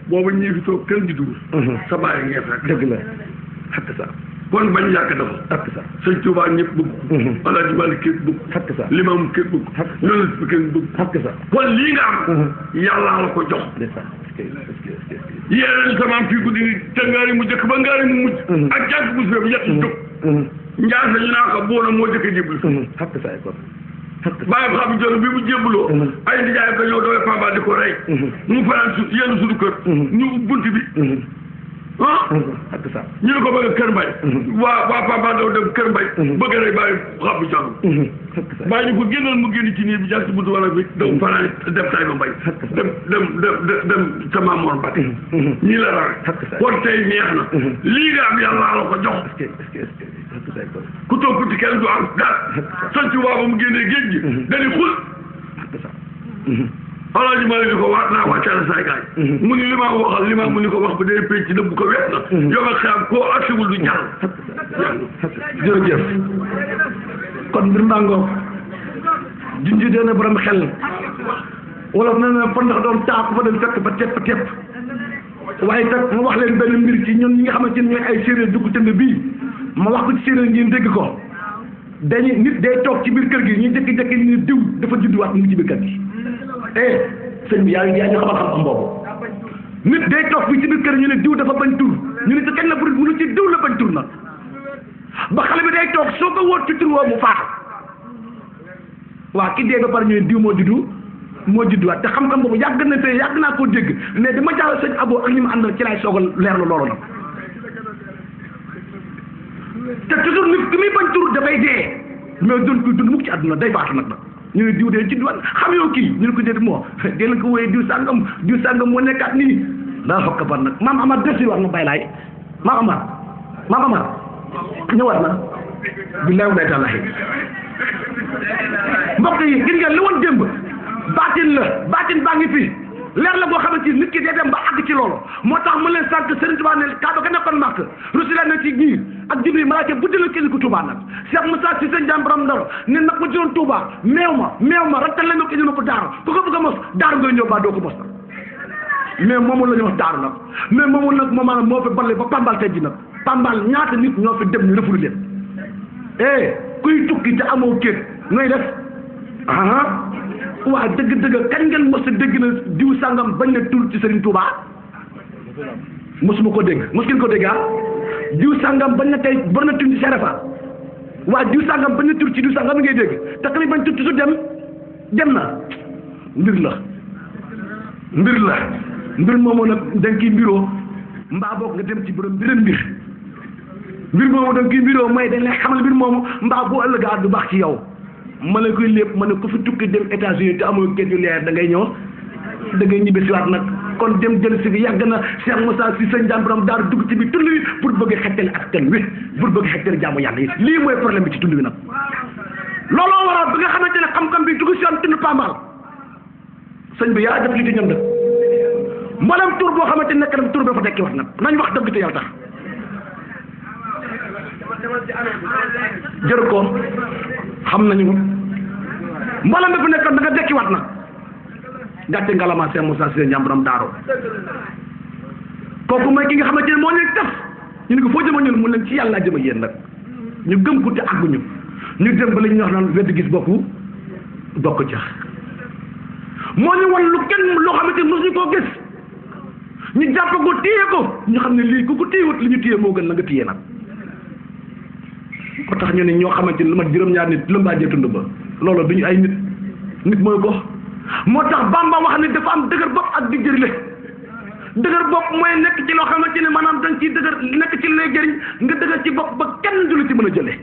boobu ñii fi toog kenn di dugul sa bàyyi ngee fekk dëgg la xakk sa kon bañ yàq dafa xakk sa sëñ Tuubaa ñëpp bëgg Alaaji Maalik kenn bëgg xakk sa Limaam kenn bëgg loolu bi kenn bëgg xakk sa kon lii nga am yàllaa la ko jox yéen sama fii guddi ni te ngaari mu jëkk ba ngaari mu mujj ak jànk bu si fee yett yi jóg njaar sa ñu naa ko boona moo jëkk jébbalu xakk sa kon bàyyi xam jolo bi mu jébbaloo ay ndijaay ko ñëw doole Pamba di ko rey mu fanaan yenn suñu kër ñu bunt bi xakk sa ñu ne ko bëgg kër mbay waa Pamba daw dem kër mbay bëgg rey bàyyi xam jolo bàyyi ñu ko génnoon mu génn ci nii bi jàll ci buntu wala bi daw fanaan dem tay ba mbay dem sa Mamoor Mbacke ñii la rawe kon tey neex na lii nga am yàlla la ko jox ku toog ci kenn du am dara sant waa ba mu génnee géej gi dañuy xul Alaaji Maalik ni ko waat naa wàccal say gaay mu ni li ma waxal li ma mu ni ko wax ba dee pénc ci dëbb ko wees na yow ak xam koo agsiwul du jàll jërëjëf kon mbir maa ngoog junji dee na borom xel wala nee na fa ndax doon taap fa dem fekk ba tepp waaye tak ma wax leen benn mbir ci ñun ñi nga xamante ne ñooy ay séeréer dugg tënd bii ma wax ko ci séeréer ngeen dégg ko dañuy nit day toog ci biir kër gi ñu jékki-jékki ni diw dafa judduwaat mu ngi ci biir kër gi sëñ bi yaa ñu xamal xam-xam boobu nit day toog fii ci biir kër ñu ne diw dafa bañ tur ñu ne ci kenn la bu mënu ci diw la bañ tur nag ba xale bi day toog soo ko wóor ci tur woo mu faatu waa ki dee ba pare ñu ne diw moo judduwaat te xam-xam boobu yàgg na te yàgg naa koo dégg mais dama jàll sëñ Abo ak ñi ma àndal ci laay soogal leerlu loolu nag te toujours nit ki muy bañ tur dafay dee mais doon kuy dund mukk ci àdduna day faatu nag ñu ne diw dee ci diwaan xam yow kii ñu ne ko déet moo dee la ko wooyee diw sàngam moo nekkaat nii daa xokk par nag maam Amar desi war na bay laay maam Amar ñëwaat na billaahi wa taalaahi mbokk yi gis ngeen li woon démb baatin baa ngi fii leer la boo xamante ni nit ki day dem ba àgg ci loolu moo tax mu leen sant Sëriñ Tuubaa ne kaaba ga nekkoon màkk rusila na ci ñii ak Jibril malaaka bu dina kenn ko Tuubaa nag Cheikh Moussa si sëñ Jaam Borom Ndar ne nag ma jëloon Tuubaa meew ma rattal la nga ko indi ma ko daaru ku ko bëgg a mos daaru ngay ñëw baa doo ko mos nag mais moomul la ñu wax daaru nag mais moomul nag moom maanaam moo fi balle ba Pambal tey ji nag Pambal ñaata nit ñoo fi dem ñu rëfulu leen kuy tukki te amoo kéet nooy def waa dëgg-dëgg kañ ngeen mos a dégg na diw sàngam bañ na tur ci Serigne Touba mosuma ko dégg mos ngeen ko dégg diw sàngam bañ na tey bor na tur ci Serafa waa diw sàngam bañ na tur ci diw sàngam ngay dégg te ka bañ tur toujours dem na mbir la mbir moomu nag da nga kiy mbiroo mbaa boog nga dem ci borom beneen mbir moomu da nga kiy mbiroo mooy dañ lay xamal mbir moomu mbaa boo ëllëgaa du baax ci yow ma la koy lépp ma ne ku fi tukki dem États-Unis te amoo kër yu leer da ngay ñëw da ngay ñibbi si waat nag kon dem jël si bi yàgg na Cheikh Moussa si sëñ Dame Borom daal dugg ci bi tund wi pour bëgg xettali askan wi pour bëgg xettali jaamu yàlla yi lii mooy problème bi ci tund wi nag looloo waral bi nga xamante ne xam-xam bi dugg si yoon tund Pambal sëñ bi yaa def li ci ñoom nag mboolem tur boo xamante ne nekk na tur bi fa tekki wax nag nañ wax dëgg te yàlla tax jërë ko xam nañu ko mboolem bi fi nekkoon da nga dekki waat nag gàcce ngalama Cheikh Moussa Cissé Ndiamboram Daaro kooku mooy ki nga xamante ne moo ñu def ñu ne ko foo jëma ñun mun leen ci yàlla jëma yéen nag ñu gëm ko te àgguñu ñu dem ba la ñuy wax naan wedd gis bokk ca moo ñu wan lu kenn loo xamante ne mosuñu koo gis ñu jàpp ko téye ko ñu xam ne lii ku ko téyewut li ñu téye moo gën la nga téye nag ko tax ñu ne ñoo xamante ne lu mat juróom-ñaar nit lëmbaajee tund ba loolu duñu ay nit mooy ko moo tax Bamba wax ne dafa am dëgër bopp ak di jërile dëgër bopp mooy nekk ci loo xamante ne maanaam danga ciy dëgër nekk ci lay jëriñ nga dëgër ci bopp ba kenn du la ci mën a jële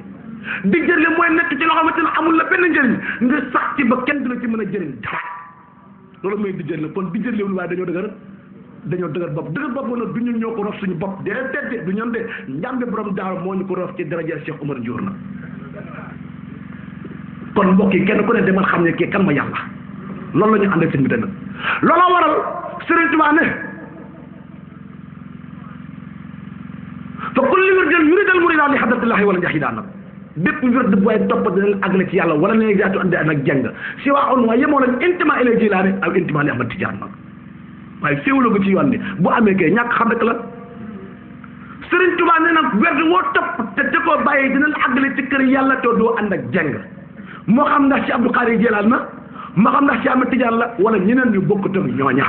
di jërile mooy nekk ci loo xamante ne amul la benn njëriñ nga sax ci ba kenn du la ci mën a jëriñ dara loolu mooy di jërile kon di jërile waaye dañoo dëgër bopp moom nag du ñu ñoo ko rof suñu bopp déedéet du ñoom de njàmbe borom Daaro moo ñu ko rof ci daraja Cheikh Omar Ndiour na kon mbokk yi kenn ku ne demal xam ne kii kan ma yàlla loolu la ñu àndal seen bi nag looloo waral Serigne Touba ne fa kulli wirdin yuridal murida li hadratillahi wala jahida nag bépp wird bu waaye topp dina leen àggale ci yàlla wala ne jaatu andi nag jàng si waa on waaye yemoo lañ intima ila Jilaani aw intima li Ahmad Tijaan nag waaye féewaloo ko ci yoon bi bu amee kay ñàkk xam rek la Serigne Touba nee na werd woo topp te koo bàyyi dina la àggale ci kër yàlla te doo ànd ak jàng moo xam ndax ci Abdou Khadre Jilaan na moo xam ndax ci Ahmad Tijaan la wala ñeneen ñu bokk tam ñooña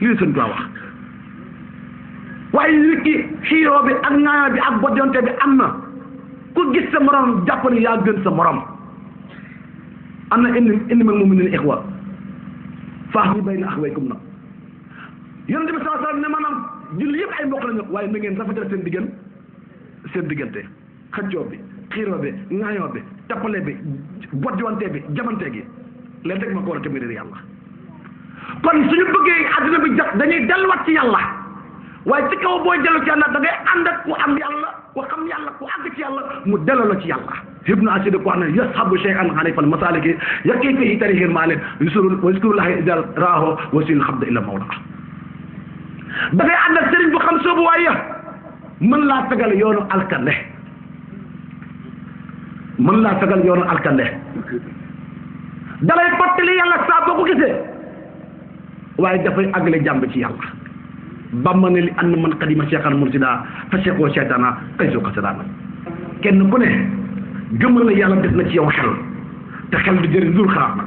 lii Serigne Touba wax waaye nit ki xiiroo bi ak ŋaayoo bi ak bojjonte bi am na ku gis sa morom jàpp ne yaa gën sa morom am na innamal mu'minuuna ixwa faax ñu bay na axwaykum nag yonent bi sallallahu alayhi wasallam ne maanaam julli yëpp ay mbokk lañu waaye na ngeen rafetal seen diggante xëccoo bi xiiroo bi ŋaayoo bi tappale bi bojjwante bi jamante gi leen rek ma ko war a tamit yàlla kon suñu bëggee àddina bi jot dañuy delluwaat ci yàlla waaye ci kaw booy dellu ci yàlla da ngay ànd ak ku am yàlla ku xam yàlla ku àgg ci yàlla mu delloo la ci yàlla ibnu asida ko wax ne yashabu shay'an xalifal masaliki yaqi fihi tarihil maalin yuskurullahi idal raaho wasil xabda illa mawla da ngay ànd ak sëriñ bu xam soobu waaye mën laa fegal yoonu alkande dalay bottali yàlla saa boo ko gisee waaye dafay àggale jàmb ci yàlla bàmma ne li ànd man xadima cheikhan mursida fa cheikoo cheytaana kay soo xasadaana kenn ku ne gëmal na yàlla def na ci yow xel te xel du jëriñ dul xalaat nag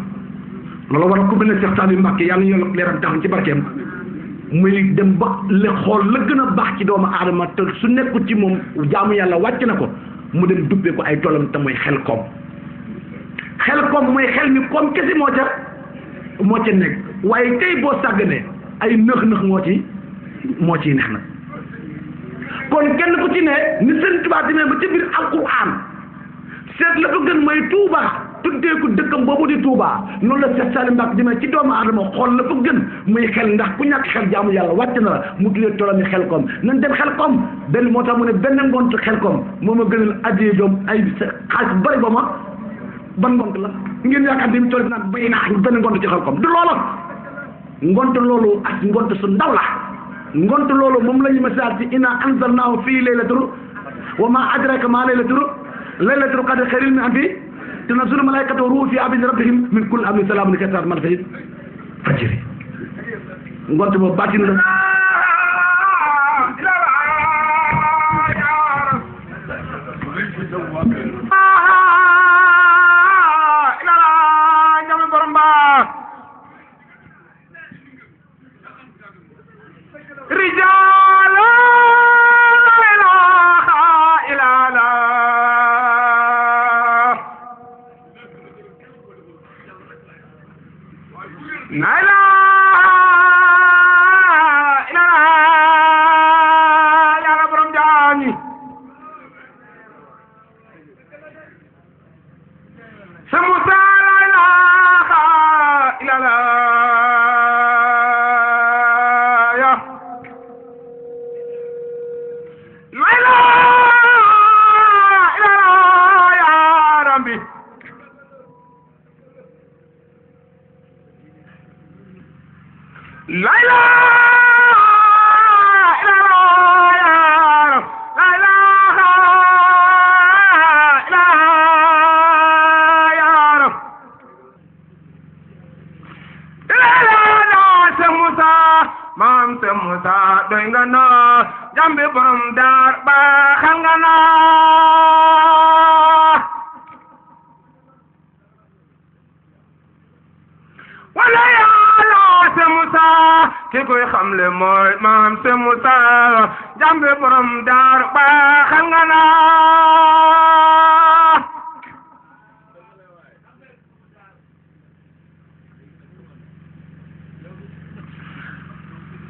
loolu war a ku mel ne Cheikh Saliou Mbacké yàlla ñu leeram taxañ ci barkeem muy dem ba le xool la gën a baax ci doomu aadama te su nekkul ci moom jaamu yàlla wàcc na ko mu dem dubbee ko ay toolam te mooy xel koom mooy xel mi koom kesi moo ca nekk waaye tey boo sàgganee ay nëx-nëx moo ciy neex nag kon kenn ku ci ne ni Sëriñ Tuubaa demee ba ci biir alquran seet la ko gën mooy Tuuba tuddee ko dëkkam boobu di Tuuba noonu la Cheikh Saliou Mbacké demee ci doomu aadama xool la ko gën muy xel ndax ku ñàkk xel jaamu yàlla wàcc na la mu tuddee toolam yi xel koom nañ dem xel koom benn moo tax mu ne benn ngont xel koom moo ma gënal addiyee doom ay xaalis bari ba ma ban ngont la ngeen yaakaar ni mu toll naan bay naa benn ngont ci xel koom du loola ngont loolu ak ngont su ndaw la ngont loolu moom la ñu misaal ci inna anzalnaahu fii laylatul wa ma adraka ma laylatul qadri xayrun min alfi tanazzalu malaa'ikatu wa ruuhu fiihaa bi izni rabbihim min kulli amrin salaamun hiya hattaa matla'il fajri ngont boobu baatin la la ilaha illallah yàlla borom jaani sa Musa la ilaha illallah ya la ilaha illallah ya rabbi la ilaha maam se Musa doy nga noo jambi borom daar baaxal nga noo wala yàlla se Musa ki koy xamle mooy maam se Musa jambi borom daar baaxal nga noo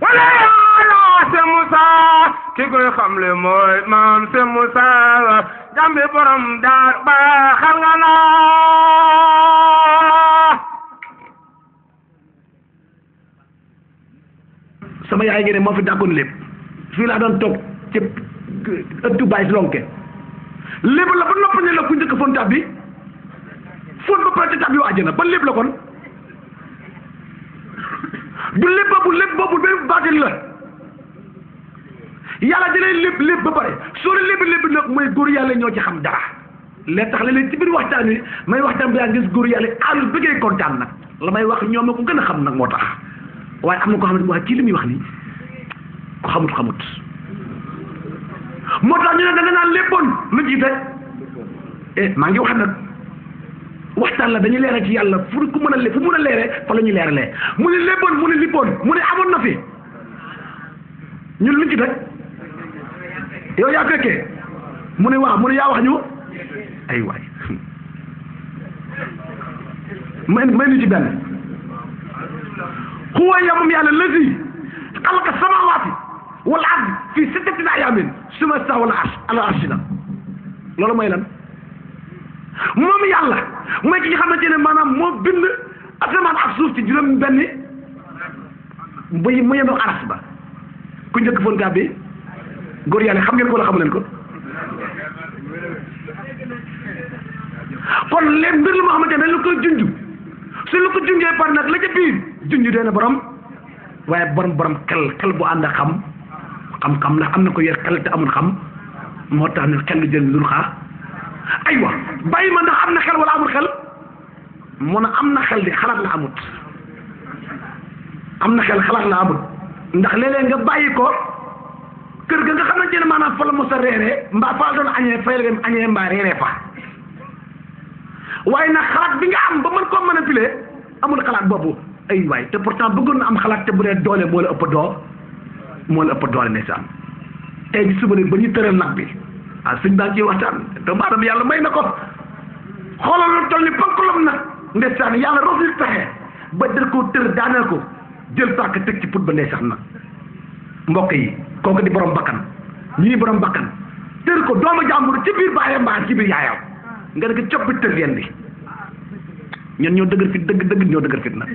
wala yàlla se Musa ki koy xamle mooy maam se Musa jambi borom daar baaxal nga noo sama yaay ngi ne moo fi dàkkoon lépp fii laa doon toog ci ëttu baay si lonke lépp la ba nopp ne la ku njëkk fon tab bi fon ba pare ci tab yu àjjana ba lépp la kon du lépp boobu benn baatin la yàlla jëlee lépp ba pare soo ne lépp nag mooy góor yàlla ñoo ci xam dara lee tax léeg-léeg ci biir waxtaan wi may waxtaan bi yaa gis góor yàlla àll bëggee kontaan nag la may wax ñoom ko gën a xam nag moo tax waaye am na ko xam ne waa kii li muy wax nii ko xamut moo tax ñu ne da nga naan léppoon lu ci fekk maa ngi wax nag waxtaan la dañuy leeral ci yàlla fu mën a leeree fa la ñuy leeralee mu ne léppoon mu ne lippoon mu ne amoon na fi ñun luñ ci teg yow yaa fekkee mu ne waaw mu ne yaa wax ñu ay waay may nu ci benn huwa moom yàlla lazi xalaqa samaawaati wal ard fi sittati ayaamin summa stawaa ala arshi loolu mooy lan moom yàlla mooy ki nga xamante ne maanaam moo bind asamaan ak suuf ci juróom benn mu yenu aras ba ku njëkk foon gaa bi góor yàlla xam ngeen ko wala xamu leen ko kon léegi mbir la moo xamante ne lu koy junj su lu ko junjee par nag la ca biir junj dee na borom waaye borom xel bu ànd ak xam ndax am na ko yor xel te amul xam moo tax ne xel lu jël lul xaar aywa bàyyi ma ndax am na xel wala amul xel mu ne am na xel di xalaat la amut am na xel xalaat la amut ndax léeg-léeg nga bàyyi ko kër ga nga xamante ne maanaam fa la mos a reeree mbaa fa la doon añee fay la dem añee mbaa reeree fa waaye nag xalaat bi nga am ba mën koo manipuler amul xalaat boobu ay waay te pourtant bëggoon na am xalaat te bu dee doole moo la ëpp doole ndeysaan tey bi suba ne ba ñu tëral nag bi ah sëñ baa ngi ciy waxtaan doomu aadama yàlla may na ko xoolal lu toll ni pankolom nag ndeysaan yàlla rosi pexe ba dër koo tër daaneel ko jël paaka teg ci put ba ndeysaan nag mbokk yi kooku di borom bakkan ñii borom bakkan tër ko doomu jàmbur ci biir baayam mbaa ci biir yaayam nga ne ko coppi tër leen bi ñun ñoo dëgër fit dëgg ñoo dëgër fit nag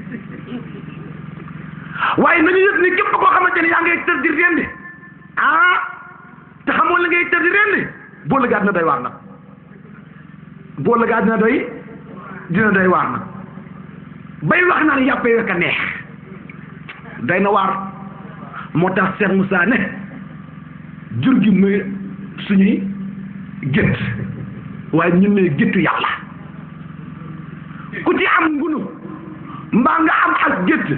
waaye nañu yëg ni képp koo xamante ne yaa ngay tër di rendi te xamoon la ngay tër di rendi boo lëgaat dina doy waar nag boo lëgaat dina doy waar nag bay wax naan yàppee wekk a neex doy na waar moo tax Cheikh Moussa ne jur gi muy suñuy gétt waaye ñun ne géttu yàlla ku ci am ngunu mbaa nga am ak gétt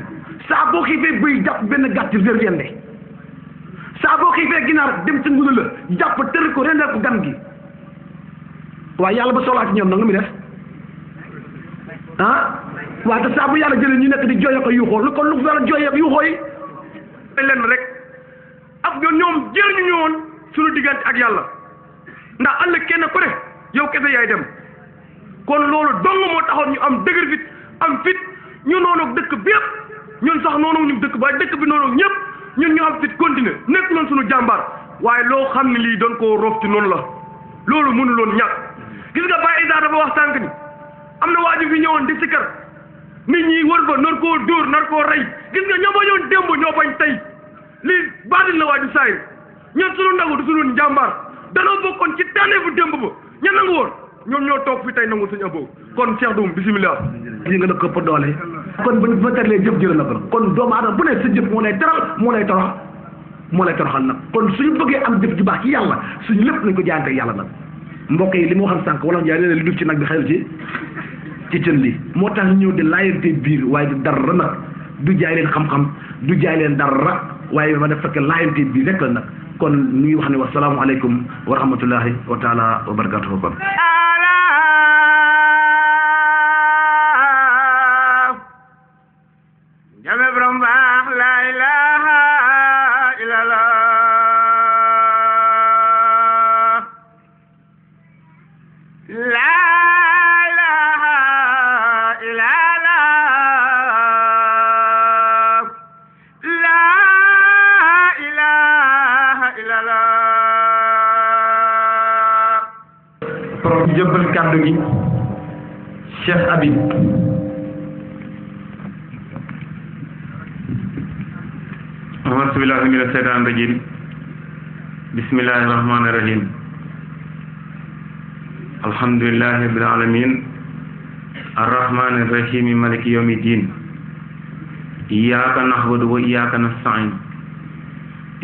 saa boo xiifee bëy jàpp benn gàtt rende saa boo xiifee ginaar dem ci ngunu la jàpp tër ko rendeel ko gan gi waaye yàlla ba soxlaa ci ñoom nag lu muy def waaye te saa bu yàlla jëlee ñu nekk di jooyee ko yuuxoo lu ko lu yàlla jooyee ak yuuxoo yi lenn rek ak ñoom jëriñu ñu woon suñu diggante ak yàlla ndax ëllëg kenn ku ne yow kese yaay dem kon loolu dong moo taxoon ñu am dëgër fit am fit ñu noonu dëkk bi yëpp ñun sax noonu ñu dëkk ba dëkk bi noonu ñëpp ñun ñu am fit continuer nekk loon suñu jàmbaar waaye loo xam ne lii doon koo roof ci noonu la loolu mënuloon ñàkk gis nga Baye Issa dafa wax sànq ni am na waaju fi ñëwoon di sikar nit ñi wër ba nar koo dóor nar koo rey gis nga ñoo bañoon démb ñoo bañ tey lii baatin la waaju saayir ñun suñu ndagu du suñu njàmbaar danoo bokkoon ci tànneefu démb ba ña nangu woon ñoom ñoo toog fi tey nangu suñu aboo kon Cheikh Doum bisimilah. lii nga dëkk ëpp doole kon bu ma terlee jëf jël na ko kon doomu aadama bu ne sa jëf moo lay teral moo lay toroxal nag kon suñu bëggee am jëf ju baax ci yàlla suñu lépp nañ ko jaayante ak yàlla nag mbokk yi li ma waxal sànq wala njaay nee na li duf ci nag bi xayul ci cën li moo tax ñëw di laayante biir waaye du dara nag du jaay leen xam-xam du jaay leen dara waaye ma def fekk laayante biir rek la nag kon ñu ngi wax ne wasalaamualeykum wa rahmatullahi wa taala wa barakatuhu kon jame borom baax la ilaha illallah la ilaha illallah la ilaha illallah pour jëbbal kàddu gi Cheikh Habib أعوذ بالله من الشيطان الرجيم بسم الله الرحمن الرحيم الحمد لله رب العالمين الرحمن الرحيم مالك يوم الدين إياك نعبد وإياك نستعين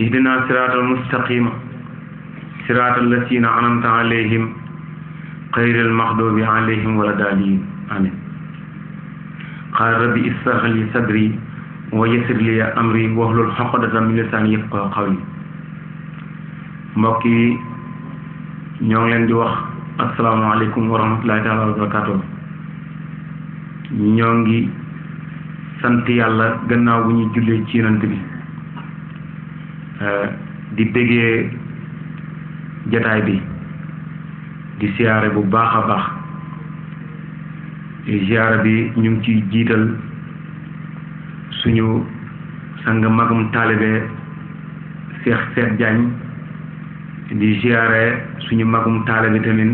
اهدنا الصراط المستقيم صراط الذين أنعمت عليهم غير المغضوب عليهم ولا الضالين آمين قال ربي اشرح لي صدري wa yassir li amri wahlul uqdatan min lisani yafqahu qawli mbokk yi ñoo ngi leen di wax asalaamaaleykum wa rahmatullahi taala wa barakatuh ñoo ngi sant yàlla gannaaw bu ñu jullee ci yonent bi di bëggee jataay bi di siyaare bu baax a baax siyaare bi ñu ngi ciy jiital suñu sang magum taalibe Cheikh Seet Diagne di ziare suñu magum taalibe tamit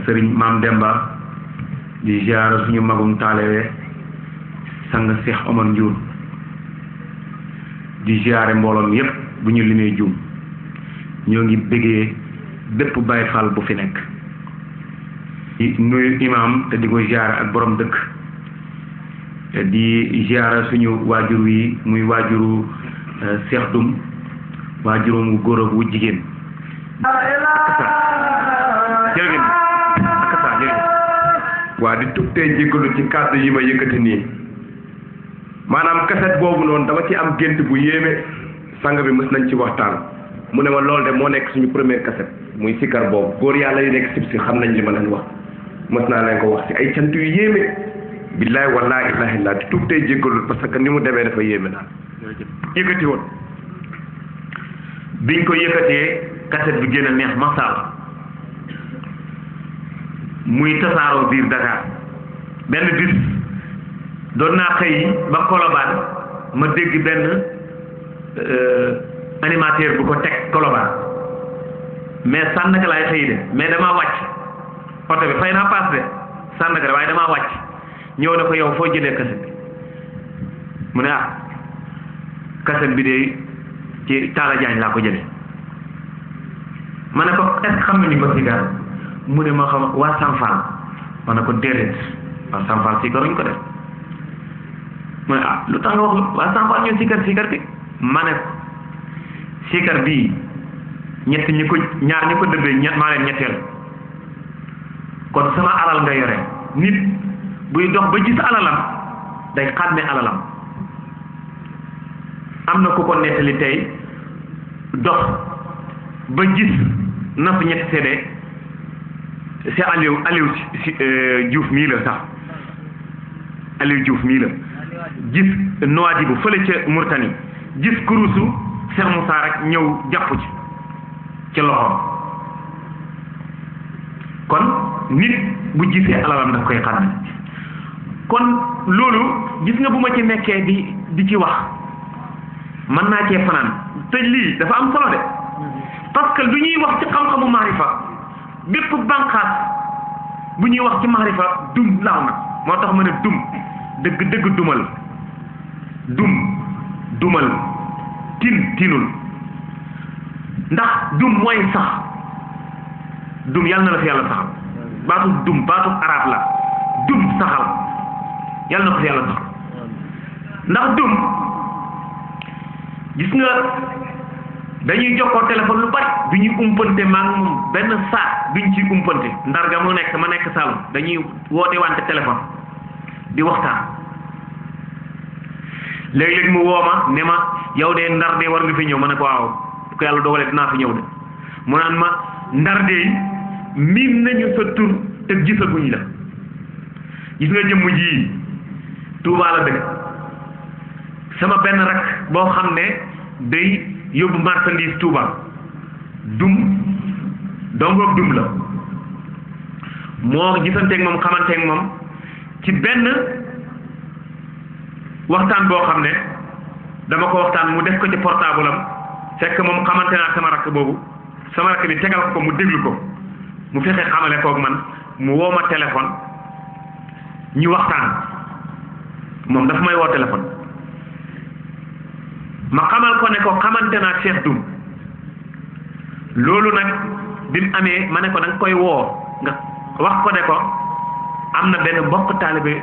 Serigne Maam Demba di ziare suñu magum taalibe sang Cheikh Omar Ndiour di ziare mbooloom yépp bu ñu limee juum ñoo ngi bëggee bépp Baay Faal bu fi nekk di nuyu imam te di ko ziare ak borom dëkk di ziara suñu waajur wi muy waajuru Cheikh Doum waajurum wu góor ak wu jigéen jërëjëf waa di tubtee jéggalu ci kàddu yi ma yëkkati nii maanaam kaset boobu noonu dama ci am gént bu yéeme sang bi mës nañ ci waxtaan mu ne ma loolu de moo nekk suñu première kaset muy sikkar boobu góor yàlla yi nekk sib si xam nañ li ma leen wax mës naa leen ko wax ci ay cant yu yéeme billaay wallaay ilaha illa di tuub tey jéggalul parce que ni mu demee dafa yéeme daal yëkkati woon biñ ko yëkkatee kaset bi gën a neex masala muy tasaaroo biir Dakar benn bis doon naa xëy ba Colobane ma dégg benn animateur bu ko teg Colobane mais Sandaga laay xëy de mais damaa wàcc oto bi fay naa paas de Sandaga waaye damaa wàcc ñëw na ko yow foo jëlee kaset bi mu ne ah kaset bi de ci Talla Diagne laa ko jëlee ma ne ko est-ce que xam nga ni ko sigar mu ne ma xam waa Sanfal ma ne ko déedéet waa Sanfal sikaruñ ko def mu ne ah lu tax nga wax waa Sanfal ñoo sikar bi ma ne ko sikar bii ñett ñi ko ñaar ñi ko dëbbee maa leen ñetteel kon sama alal nga yore nit buy dox ba gis alalam day xàmme alalam am na ku ko nettali tey dox ba gis na fi ñetti seede c'est Aliou Diouf mii la sax Aliou Diouf mii la gis Nouadhibou fële ca Mauritanie gis kurusu Cheikh Moussa rek ñëw jàpp ci loxoom kon nit bu gisee alalam daf koy xàmme kon loolu gis nga bu ma ci nekkee di ci wax mën naa cee fanaan te lii dafa am solo de parce que lu ñuy wax ci xam-xamu maarifa bépp bànqaas bu ñuy wax ci maarifa dum laaw na moo tax ma ne dum dëgg dumal dumal tinul ndax dum mooy sax dum yàlla na la fi yàlla saxal baatu dum baatu arab la dum saxal yàlla na ko fi yàlla saxal ndax dum gis nga dañuy jokkoo téléphone lu bari du ñuy umpante maa ngi moom benn saat duñ ciy umpante ndarga ma nekk Saalum dañuy woote wante téléphone di waxtaan léeg-léeg mu woo ma ne ma yow de ndar de war nga fi ñëw ma ne ko waaw ko yàlla dogalee dinaa fi ñëw de mu naan ma ndar de miin nañu sa tur te gisaguñ la gis nga jëmm ji Tuubaa la dëkk sama benn rak boo xam ne day yóbbu marchandise Tuubaa dum dongoog dum la moo gisanteeg moom xamanteeg moom ci benn waxtaan boo xam ne dama ko waxtaan mu def ko ci portable am fekk moom xamante naa sama rakk boobu sama rakk bi tegal ko mu déglu ko mu fexe xamale koog man mu woo ma téléphone ñu waxtaan moom dafa may woo téléphone ma xamal ko ne ko xamante naa Cheikh Dum loolu nag bi mu amee ma ne ko da nga koy woo nga wax ko ne ko am na benn mbokk taalibe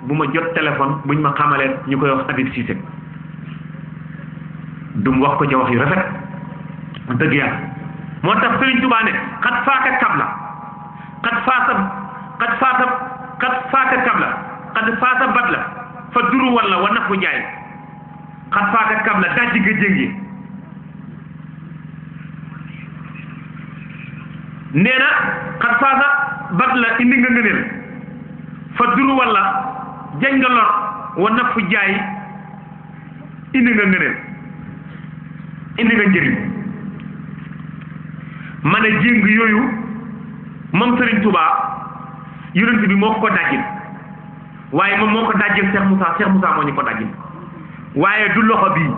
bu ma jot téléphone buñ ma xamalee ñu koy wax Habib Cissé Dum wax ko ca wax yu rafet dëgg yàlla moo tax Sëriñ Tuubaa ne xat faaka kabla xat faaka bat la fa duru walla wa nafu jaay xat faaka kabla dajji nga jéngi nee na xat faaka bat la indi nga ngëneel fa duru walla jañ nga lor wa nafu jaay indi nga ngëneel indi nga njëriñ ma ne jéng yooyu moom Serigne Touba yonent bi moo ko dajjil waaye moom moo ko dajjil Cheikh Moussa moo ñu ko dajjil waaye du loxo bii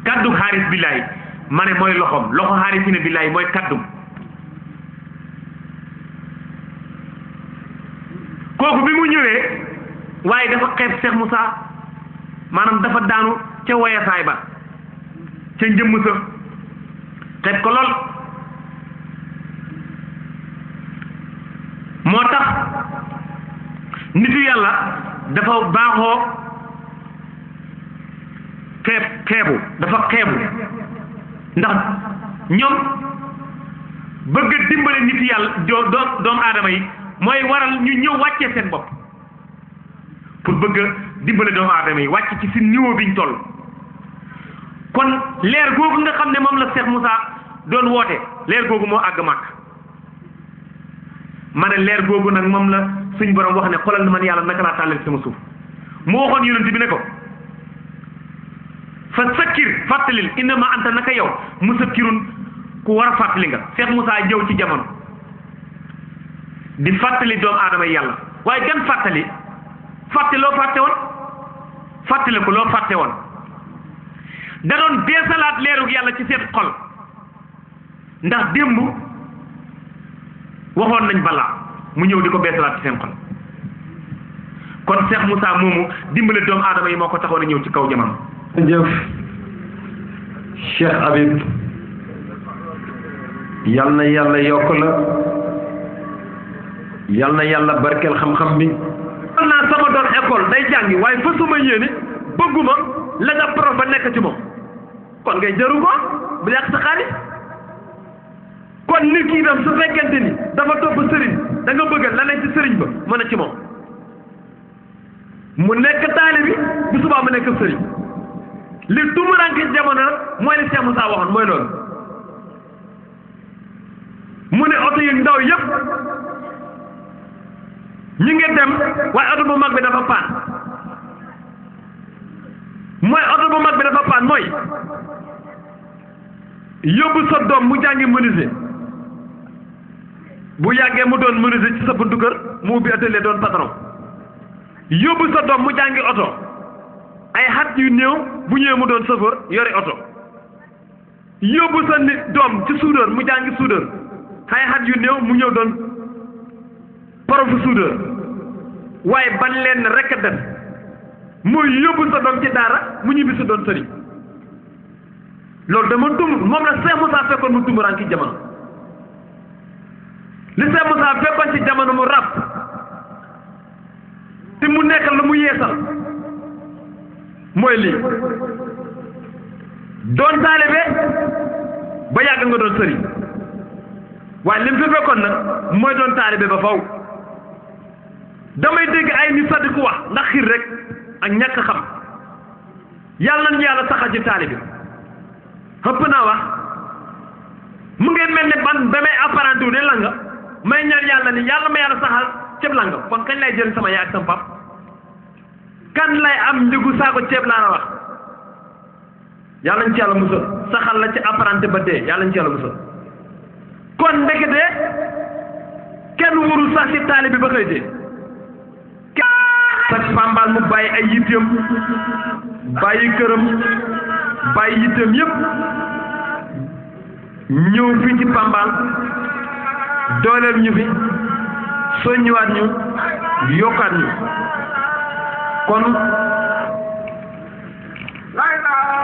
kaddu xaaris billaay ma ne mooy loxoom loxo xaaris ne billaay mooy kaddum kooku bi mu ñëwee waaye dafa xeeb Cheikh Moussa maanaam dafa daanu ca woyasaay ba ca njëmm sa xeeb ko lool moo tax nitu yàlla dafa baaxoo xeebu dafa xeebu ndax ñoom bëgg a dimbale nitu yàlla doomu aadama yi mooy waral ñu ñëw wàccee seen bopp pour bëgg a dimbale doomu aadama yi wàcc ci si niveau biñ toll kon leer googu nga xam ne moom la Cheikh Moussa doon woote leer googu moo àgg màkk ma ne leer googu nag moom la suñ borom wax ne xoolal na man yàlla naka laa tàllal sama suuf mu waxoon yonent bi ne ko fa sakkir fàttalil innama anta naka yow musakkirun ku war a fàttali nga Cheikh Moussa jëw ci jamono di fàttali doomu aadama yi yàlla waaye gan fàttali fàtte loo fàtte woon fàttali ko loo fàtte woon da doon beesalaat leerug yàlla ci seen xol ndax démb waxoon nañ balaa mu ñëw di ko beesalaat ci seen xol kon Cheikh Moussa moomu dimbale doomu aadama yi moo ko taxoon a ñëw ci kaw jamono. jëf Cheikh Habib yal na yàlla yokk la yal na yàlla barkeel xam-xam bi. xam naa sama doon école day jàngi waaye fa suma yéene bëgguma la nga prof ba nekk ci moom kon ngay jëru ko bu yàq sa xaalis kon nit ki itam su fekkente ni dafa topp sëriñ da nga bëgg la nekk ci sëriñ ba mën a ci moom mu nekk taali bi bu subaa mu nekk sëriñ li tumuranke jamono mooy li Cheikh Moussa waxoon mooy loolu mu ne oto yu ndaw yëpp ñu ngi dem waaye oto bu mag bi dafa paan mooy oto bu mag bi dafa paan mooy yóbbu sa doom mu jàngi menuisier bu yàggee mu doon menuisier ci sa buntu kër mu ubbi atelier doon patron yóbbu sa doom mu jàngi oto ay xat yu néew bu ñëwee mu doon chauffeur yore oto yóbbu sa doom ci soudeur mu jàngi soudeur ay xat yu néew mu ñëw doon prof soudeur waaye ban leen rek a def mooy yóbbu sa doom ci daara mu ñibbi sa doon sëriñ loolu dama moom la Cheikh Moussa fekkoon mu tumuraan ci jamono li Cheikh Moussa fekkoon ci jamono mu rab te mu nekk la mu yeesal mooy lii doon taalibe ba yàgg nga doon sëriñ waaye li mu fi fekkoon nag mooy doon taalibe ba faw damay dégg ay nit sax di ko wax ndax xiir rek ak ñàkk xam yàlla nañu yàlla saxal ci taalibe xëpp naa wax mu ngeen mel ne ban ba may apparenté wu ne langa may ñaan yàlla ni yàlla ma yàlla saxal ceeb langa kon kañ lay jël sama yaay ak sama pap kan lay am njëgu saako ceeb laa la wax yàlla ñu ci yàlla musal saxal la ci apparenté ba dee yàlla ñu ci yàlla musal kon ndekete kenn wurul sax ci taali bi ba xëy dee sax pambal mu bàyyi ay yitteem bàyyi këram bàyyi yitteem yépp ñëw fii ci pambal dooleel ñu fi soññiwaat ñu yokkaat ñu kon la ilaha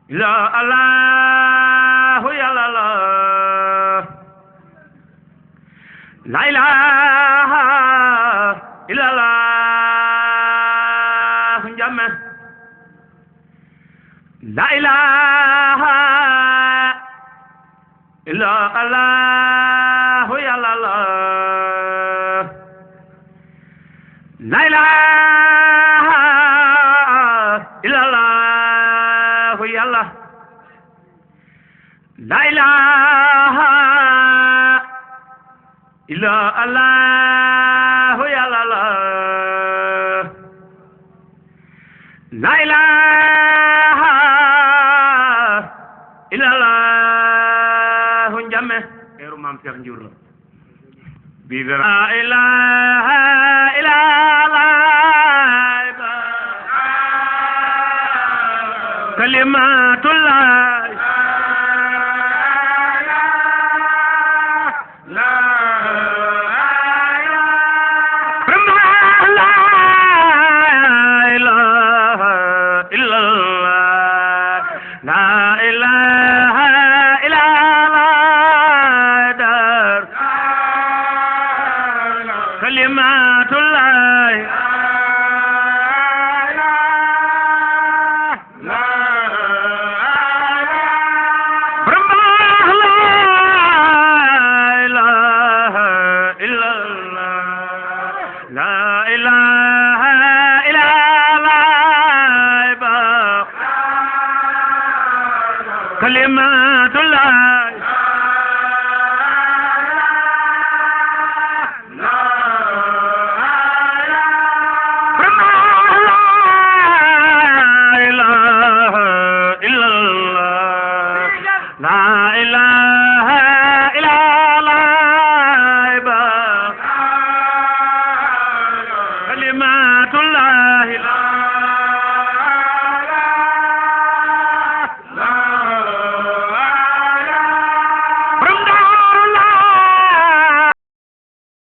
illa Allah ya la la ilaha illa Allah jamme la ilaha illa Allah ya la la ilaha la ilaha illa Allah ya la la ilaha illa Allah jamme eru maam Cheikh Ndiour la bi la ilaha illa Allah kalimatullah kalimatullah